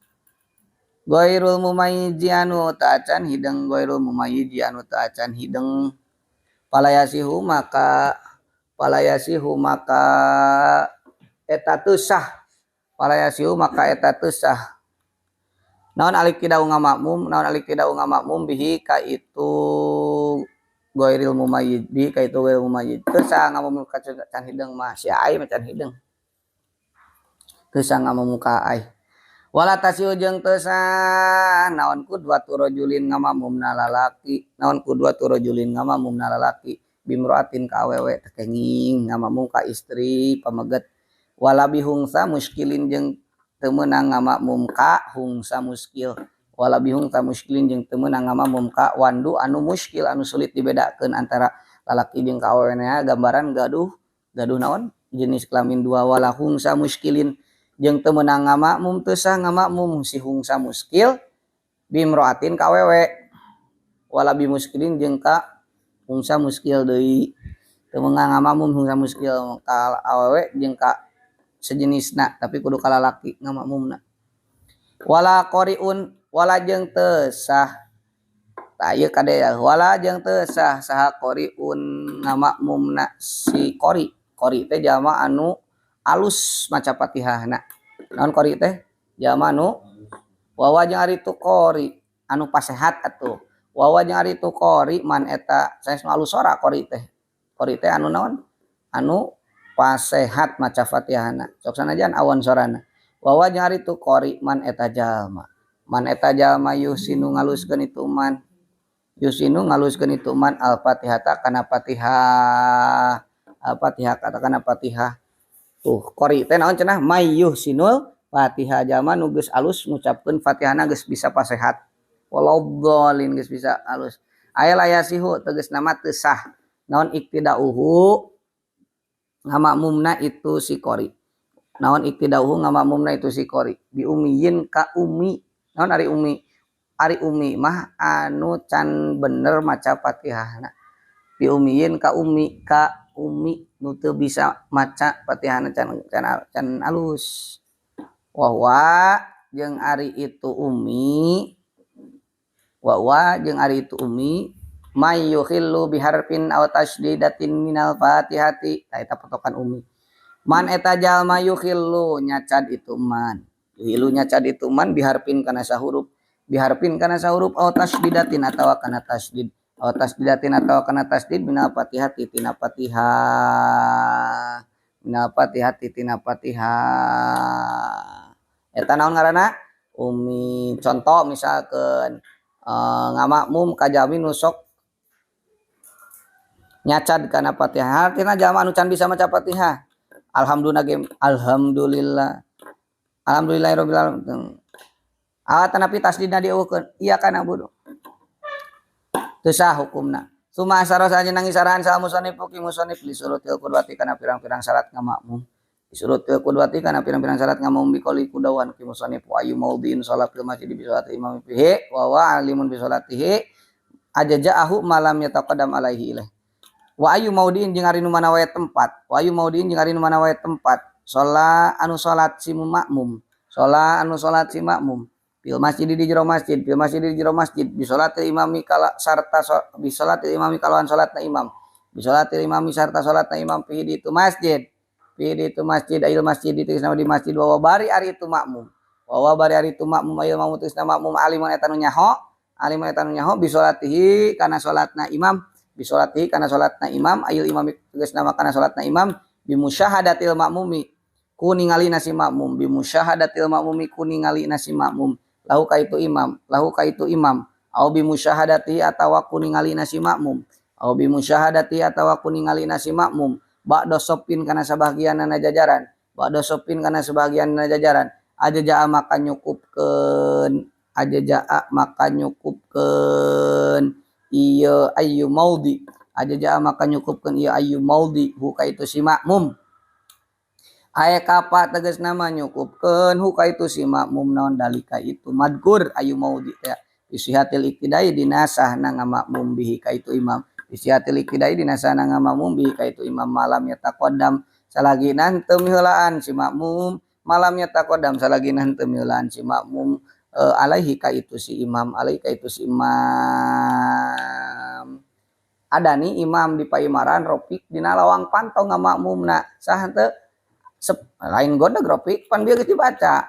Ghairul mumayyizi anu teu acan hideung, ghairul mumayyizi anu teu acan hideung. Palayasihu maka, palayasihu maka eta teu sah. Palayasihu maka eta teu sah. Naon alik tidak ngamakmum, naon alik tidak ngamakmum bihi ka itu ghairil mumayyiz, bihi ka itu ghairil mumayyiz. Teu sah ngamakmum ka can hideung mah, si ai mah can hideung. Teu sah ngamakmum ka ai. Wala tasiu jeung teu sah naon kudwatu rajulin ngamakmumna lalaki, naon kudwatu rajulin ngamakmumna lalaki bimroatin ka awewe teu kenging ngamakmum ka istri pameget. Wala bihungsa muskilin jeung teu meunang ngamakmum ka hungsa muskil, wala bihungsa muskilin jeung teu meunang ngamakmum ka wandu anu muskil anu sulit dibedakeun antara lalaki jeung ka awewena, gambaran gaduh gaduh naon jenis kelamin dua. Wala hungsa muskilin jeung teu meunang ngamakmum, teu sah ngamakmum si hungsa muskil bimroatin ka awewe, wala bimuskilin jeung ka hungsa muskil deui, teu meunang ngamakmum hungsa muskil ka awewe jeung ka sejenisna tapi kudu ka lalaki ngamakmumna. Wala qariun wala jeung teu sah tah ieu kade ya, wala jeung teu sah saha qariun ngamakmumna si qori. Qori teh jalma anu alus maca Fatihahna. Naon qori teh? Jalma nu wawa jeung ari itu qori anu pasehat atuh. Wawa jeung ari itu qori man eta sanes nu alus sora qori teh. Qori teh anu naon? Anu pasehat maca Fatihahna. Sok sanajan awan sorana. Wawa jeung ari itu qori man eta jalma. Man eta jalma yuhsinu ngaluskeun itu man. Yuhsinu ngaluskeun itu man al-Fatihata kana Fatihah. Al-Fatihah kata kana Fatihah. Tuh qori teh naon cenah? Mayyuhsinul Fatihah, jalma nu geus alus ngucapkeun Fatihahna, geus bisa pasehat. Waladdallin geus bisa alus. Aya la yasihu tegasna mah teu sah. Naon iktidauhu ngamakmumna itu si qori. Naon iktidauhu ngamakmumna itu si qori. Bi ummiyin ka ummi. Naon ari ummi? Ari ummi mah anu can bener maca Fatihahna. Bi ummiyin ka ummi, ka ummi nu teu bisa maca Fatihahna, can can can alus. Wahwa jeung ari itu ummi, wa jeung ari itu ummi may yukhillu biharfin aw tasdidatin minal Fatihati. Tah eta patokan ummi. Man eta jalma yukhillu nyacad itu man. Yukhillu nyacad itu man biharfin kana sahurup. Biharfin kana sahurup aw tasdidatin atawa kana tasdid. Aw tasdidatin atawa kana tasdid minal Fatihati tina Fatihah. Minal Fatihati tina Fatihah. Eta naon ngaranna? Ummi. Contoh misalkeun ngamakmum ka jalmi nu sok nyacad kana Fatihah. Artina jalma anu can bisa maca Fatihah. Alhamdulillah ge alhamdulillah. Alhamdulillahirabbil alamin. Ah tanapi tasdidna dieuweuhkeun. Iya kana bodoh. Teu sah hukumna. Suma asyara salajengna ngisarahan saha musannif ki musannif li syurutil qudwati kana pirang-pirang syarat ngamakmum. Syurutil qudwati kana pirang-pirang syarat ngamakmum biqouli ku dawuhan ki musannif wa ayyu maudhi'in sholat fil masjid bi sholati imam fihi wa huwa alimun bi sholatihi ajja'ahu ma lam yataqaddam alaihi ilaih. Wa ayyu maudhi'in jeung ari nu mana wae tempat, wa ayyu maudhi'in jeung ari nu mana wae tempat sholat anu salat si makmum, sholat anu salat si makmum fil masjid di jero masjid, fil masjid di jero masjid bi sholatil imami kala sarta bi sholatil imami kalawan salatna imam, bi sholatil imami sarta salatna imam fihi di itu masjid, fihi di itu masjid ayil masjid di tegasna di masjid wa bari ari itu makmum, wa bari ari itu makmum ayil makmum tegasna makmum alimun eta nu nyaho, alimun eta nu nyaho bi sholatihi kana salatna imam, bi sholatihi kana salatna imam ayil imam tegasna kana salatna imam bi musyahadatil makmumi ku ningali si makmum, bi musyahadatil makmumi ku ningali si makmum lahu ka itu imam, lahu ka itu imam au bi musyahadati atawa ku ningali si makmum, au bi musyahadati atawa ku ningali si makmum ba'da sopin kana sabagianna jajaran, ba'da sopin kana sabagianna jajaran aja jaa maka nyukupkeun, aja jaa maka nyukupkeun ieu ayyu maudi, aja jaa maka nyukupkeun ieu ayyu maudi hu ka itu si makmum. Aya kapa tegasna mah nyukupkeun hu ka itu si makmum naon dalika itu madkur ayu maudi teh bisihatil iktidai dina sahna ngamakmum bihi ka itu imam, bisihatil iktidai dina sahna ngamakmum bihi ka itu imam malam yataqaddam salagina teu miheulaan si makmum, malam yataqaddam salagina teu miheulaan si makmum alaihi ka itu si imam, alaihi ka itu si imam. Ada nih imam di paimaran Ropik dina lawang pantau ngamakmumna sah teu? Lain godeg Ropik pan bieu geus dibaca.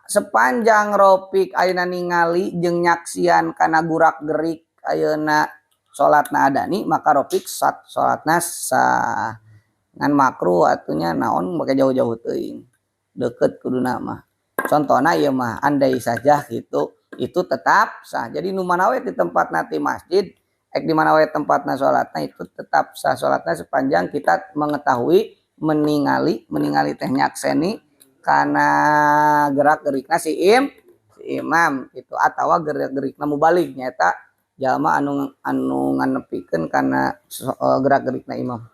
Sepanjang Ropik ayeuna ningali jeung nyaksian kana gurak-gerik ayeuna salatna adani maka Ropik sat salatna sah. Ngan makruh atunya naon make jauh-jauh teuing. Deket kuduna mah. Contohna ieu mah andai saja gitu itu tetap sah. Jadi nu mana we di tempatna ti masjid ek di mana we tempatna salatna itu tetap sah salatna sepanjang kita mengetahui meningali, meningali teh nyakseni kana gerak-gerikna si imam itu atawa gerak-gerikna mubalig nyaeta jalma anu anu nganepikeun kana gerak-gerikna imam.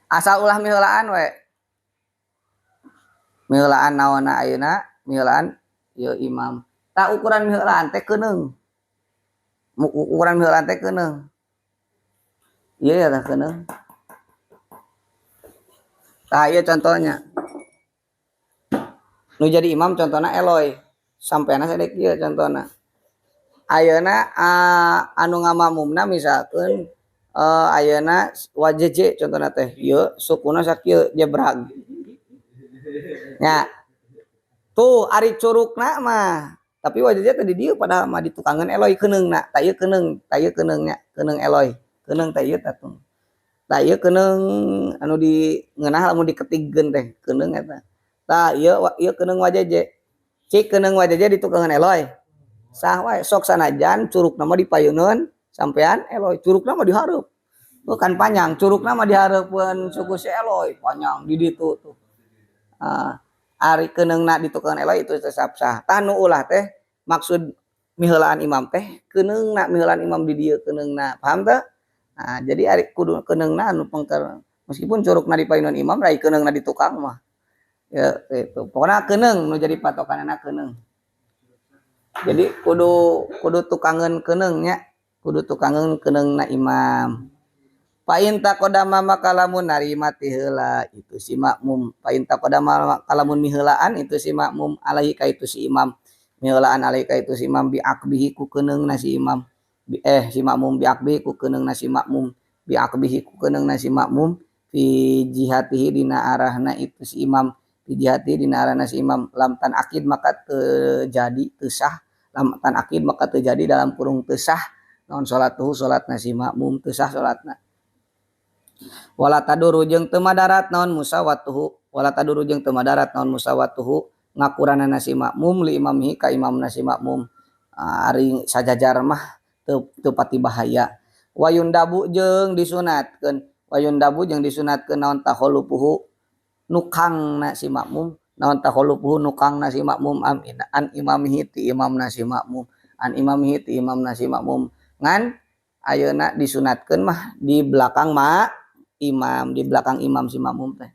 Asal ulah miheulaan we. Miheulaan naonna ayeuna? Miheulaan ieu imam. Tah ukuran miheulaan teh keuneung. Ukuran miheulaan teh keuneung. Ieu ya tah keuneung. Tah ieu contohnya. Nu jadi imam contohna Eloy. Sampena sadek ieu contohna. Ayeuna anu ngamakmumna misalkeun Ayeuna wajeje contohna teh ieu sukuna sakieu jebrag nya tuh ari curugna mah tapi wajeje teh di dieu padahal mah ditukangeun eloy keuneungna tah ieu keuneung tah ieu keuneung nya keuneung eloy keuneung teh ieu tah tuh tah ieu keuneung anu di ngeunah lamun diketigkeun teh keuneung eta tah ieu ieu keuneung wajeje cik keuneung wajeje ditukangeun eloy sah wae sok sanajan curugna mah dipayuneun sampean eloy curugna mah dihareup tuh kan panjang curugna mah dihareupeun suku si eloy panjang di ditu tuh ari keuneungna ditukangan eloy itu tetap sah tah nu ulah teh maksud miheulaan imam teh keuneungna miheulaan imam di dieu keuneungna paham teu nah jadi ari kudu keuneungna anu pengker meskipun curugna dipayuneun imam rai keuneungna ditukang mah ya itu pokona keuneung nu jadi patokanana keuneung jadi kudu kudu tukangeun keuneung nya kudu tukangeun keuneungna imam. Fa in taqaddama maka lamun narima ti heula itu si makmum. Fa in taqaddama maka lamun miheulaan itu si makmum alaihi ka itu si imam. Miheulaan alaihi ka itu si imam bi aqbihi ku keuneungna si imam. Si makmum bi aqbihi ku keuneungna si makmum. Bi aqbihi ku keuneungna si makmum fi jihatihi dina arahna itu si imam. Fi jihatihi dina arahna si imam lam tan akid maka terjadi teu sah. Lam tan akid maka terjadi dalam kurung teu sah. Naon salatuhu salatna si makmum teu sah salatna. Wala taduru jeung teu madarat naon musawatuhu wala taduru jeung teu madarat naon musawatuhu ngakuranana si makmum li imamihi ka imamna si makmum. Ari sajajar mah teu pati bahaya. Wayundabu jeung disunatkeun wayundabu jeung disunatkeun naon takholufuhu nukangna si makmum naon takholufuhu nukangna si makmum an imamihi ti imamna si makmum an imamihi ti imamna si makmum ngan ayeuna disunatkeun mah di belakang ma imam di belakang imam si makmum teh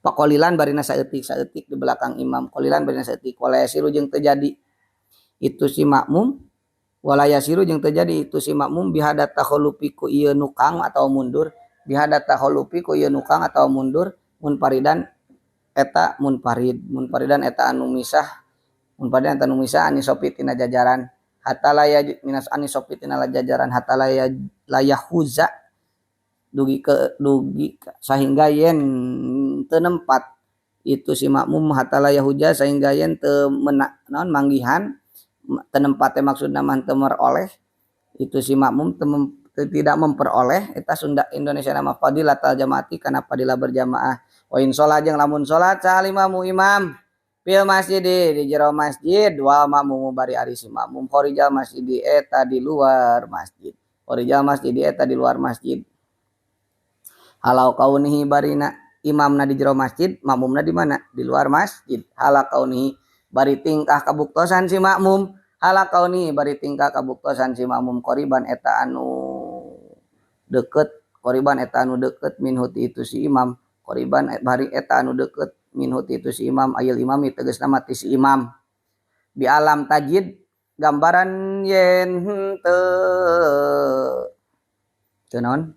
pakolilan barina saeutik saeutik di belakang imam qolilan barina saeutik wala yasiru jeung terjadi itu si makmum wala yasiru jeung terjadi itu si makmum bihada takholufi ku ieu nukang atau mundur bihada takholufi ku ieu nukang atau mundur munfaridan eta munfarid munfaridan eta anu misah munfaridan eta anu misah anisopi tina jajaran hatta laya minas anisopi tina jajaran hatta laya layahuza dugi ke dugi sehingga yen teu nempat itu si makmum hatta layahuza sehingga yen teu mena naon manggihan teu nempat teh maksudna mah teu meroleh itu si makmum teu tidak memperoleh eta Sunda Indonesia nama fadilatal jamaati kana fadilah berjamaah wa in sholat jeung lamun sholat salimamu imam fil masjid di jero masjid wal makmum bari ari si makmum khorijal masjid eta di luar masjid khorijal masjid eta di luar masjid halau kaunihi barina imamna di jero masjid makmumna di mana di luar masjid hala kaunihi bari tingkah kabuktosan si makmum hala kaunihi bari tingkah kabuktosan si makmum qoriban eta anu deket qoriban eta anu deket minhu ti itu si imam qoriban bari eta anu deket minhu ti itu si imam ayil imami tegasna mah ti si imam bi alam tajid gambaran yen teu teu naon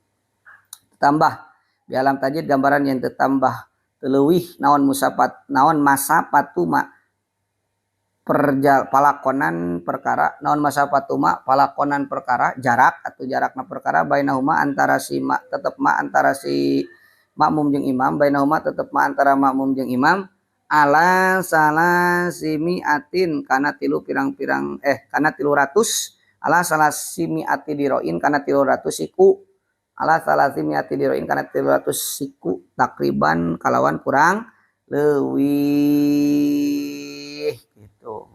tambah bi alam tajid gambaran yen teu tambah teu leuwih naon musafat naon masafatuma palakonan perkara naon masafatuma palakonan perkara jarak atau jarakna perkara bainahuma antara si ma, tetep ma antara si makmum jeung imam bainahuma tetep ma antara makmum jeung imam ala salasimiatin kana tilu pirang-pirang kana 300 ala salasimiati diroin kana 300 siku ala salasimiati diroin kana 300 siku takriban kalawan kurang leuwih gitu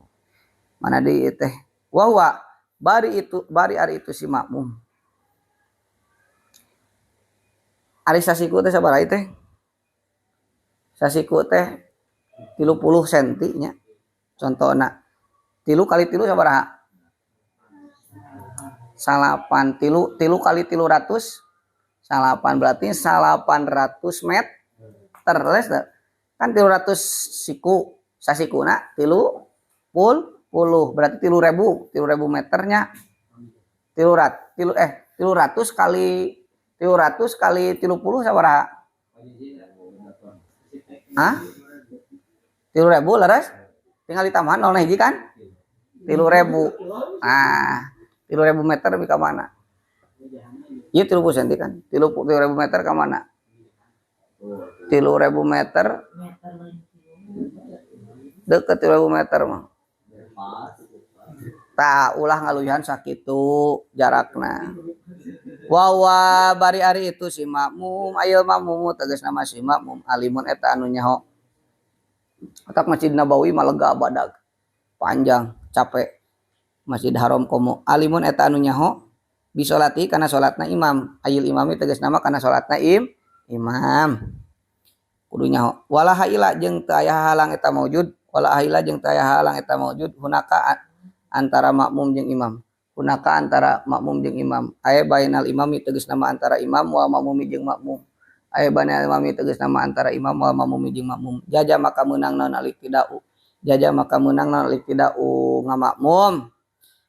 mana deui teh wa bari itu bari ari itu si makmum ari sasiku teh sabaraha teh sasiku teh 30 senti nya contohna 3 kali 3 sabaraha salapan tilu tilu kali 300 salapan berarti 800 meter les kan 300 siku sasikuna 30 berarti 3.000 meternya 300 kali 300 kali 30 sabaraha? Hah? 3.000 leres? Tinggal ditambahan 0 hiji kan? 3.000. Ah, 3.000 meter ka mana? Ieu 30 senti kan? 3000 meter ka mana? 3000 meter deket 3000 meter mah. Tah, ulah ngaluihan sakitu jarakna. Wawa bari ari itu si makmum, ayeuna makmum tegasna mah si makmum alimun eta anu nyaho. Otak Masjid Nabawi mah lega badag. Panjang, capek. Masjid Haram komo alimun eta anu nyaho bisolati kana salatna imam. Ayil imami tegasna mah kana salatna imam. Kudu nyaho. Wala haila jeung teu aya halang eta maujud, wala haila jeung teu aya halang eta maujud hunaka antara makmum jeung imam. Hunaka antara makmum jeung imam. Aya bainal imami tegasna mah antara imam wa makmumi jeung makmum. Aya bainal imami tegasna mah antara imam wa makmumi jeung makmum. Jaza maka meunang naon al-iktidau. Jaza maka meunang naon al-iktidau ngamakmum.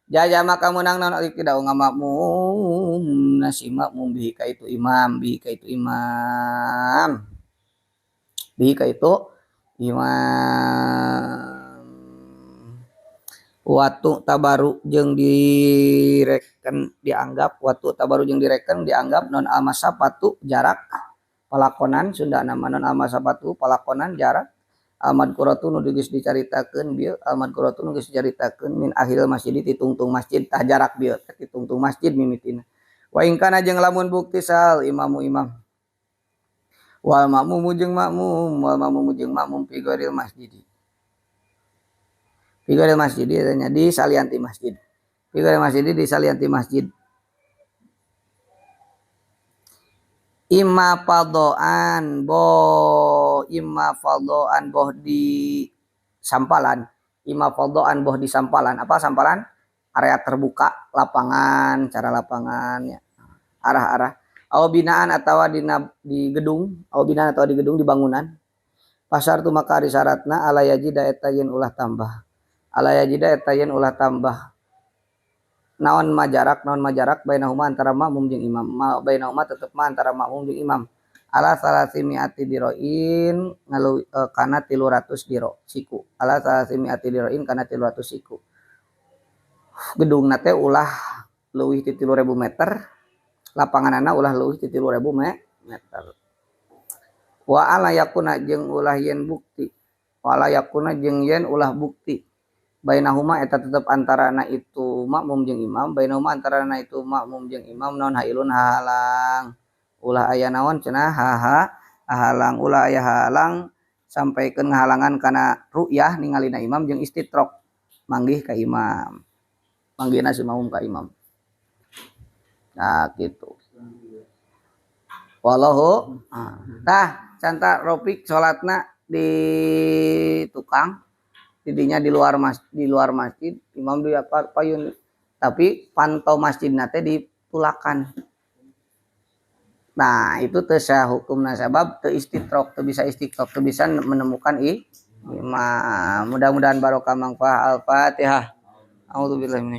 Jaza maka meunang naon al-iktidau ngamakmum nasi makmum bihi ka itu imam, bihi ka itu imam. Bihi ka itu imam. Watu tabaru jeung direken dianggap, watu tabaru jeung direken dianggap non almasafatu jarak palakonan Sunda nama non almasafatu palakonan jarak almadkuratu nu geus dicaritakeun bieu, almadkuratu nu geus dicaritakeun min akhiril masjid ti tungtung masjid, tah jarak bieu teh ti tungtung masjid mimitina. Wa in kana jeung lamun bukti sal imamu imam wal makmumu jeung makmum, wal makmumu jeung makmum fi ghairil masjid. Fi ghairil masjid nya di salianti masjid. Fi ghairil masjid di salianti masjid. Imma fadhaan bo, imma fadhaan boh di sampalan, imma fadhaan boh di sampalan. Apa sampalan? Area terbuka, lapangan, cara lapangan ya. Arah-arah. Aw binaan atawa di gedung, aw binaan atawa di gedung di bangunan. Pasar tu maka ari syaratna ala yajida eta yen ulah tambah. Ala yajida eta yen ulah tambah. Naon majarak, naon majarak bainahuma antara makmum jeung imam. Ma bainahuma tetep ma antara makmum jeung imam. Ala salasi mi'ati diroin ngalu kana 300 diro siku. Ala salasi mi'ati diroin kana 300 siku. Gedungna teh ulah leuwih ti 3000 meter, lapanganana ulah leuwih ti 3000 meter. Wa ala yakuna jeung ulah yen bukti. Wa ala yakuna jeung yen ulah bukti. Bainahuma eta tetep antarana itu makmum jeung imam, bainahuma antarana itu makmum jeung imam naon hailun halang. Ulah aya naon cenah haha halang, ulah aya halang sampaikeun ngahalangan kana ru'yah ningalina imam jeung istitrok manggih ka imam. Manggihna si makmum ka imam. Nah gitu. Wallahu tah canta Rofik salatna di tukang didinya di luar di luar masjid, imam di apa payun, tapi pantau masjidna teh ditulakan. Nah, itu teu sah hukumna sabab teu istitrok, teu bisa istitrok, teu bisa menemukan imam. Mudah-mudahan barokah manfaat. Al-Fatihah. A'udzubillahi minasyaitonir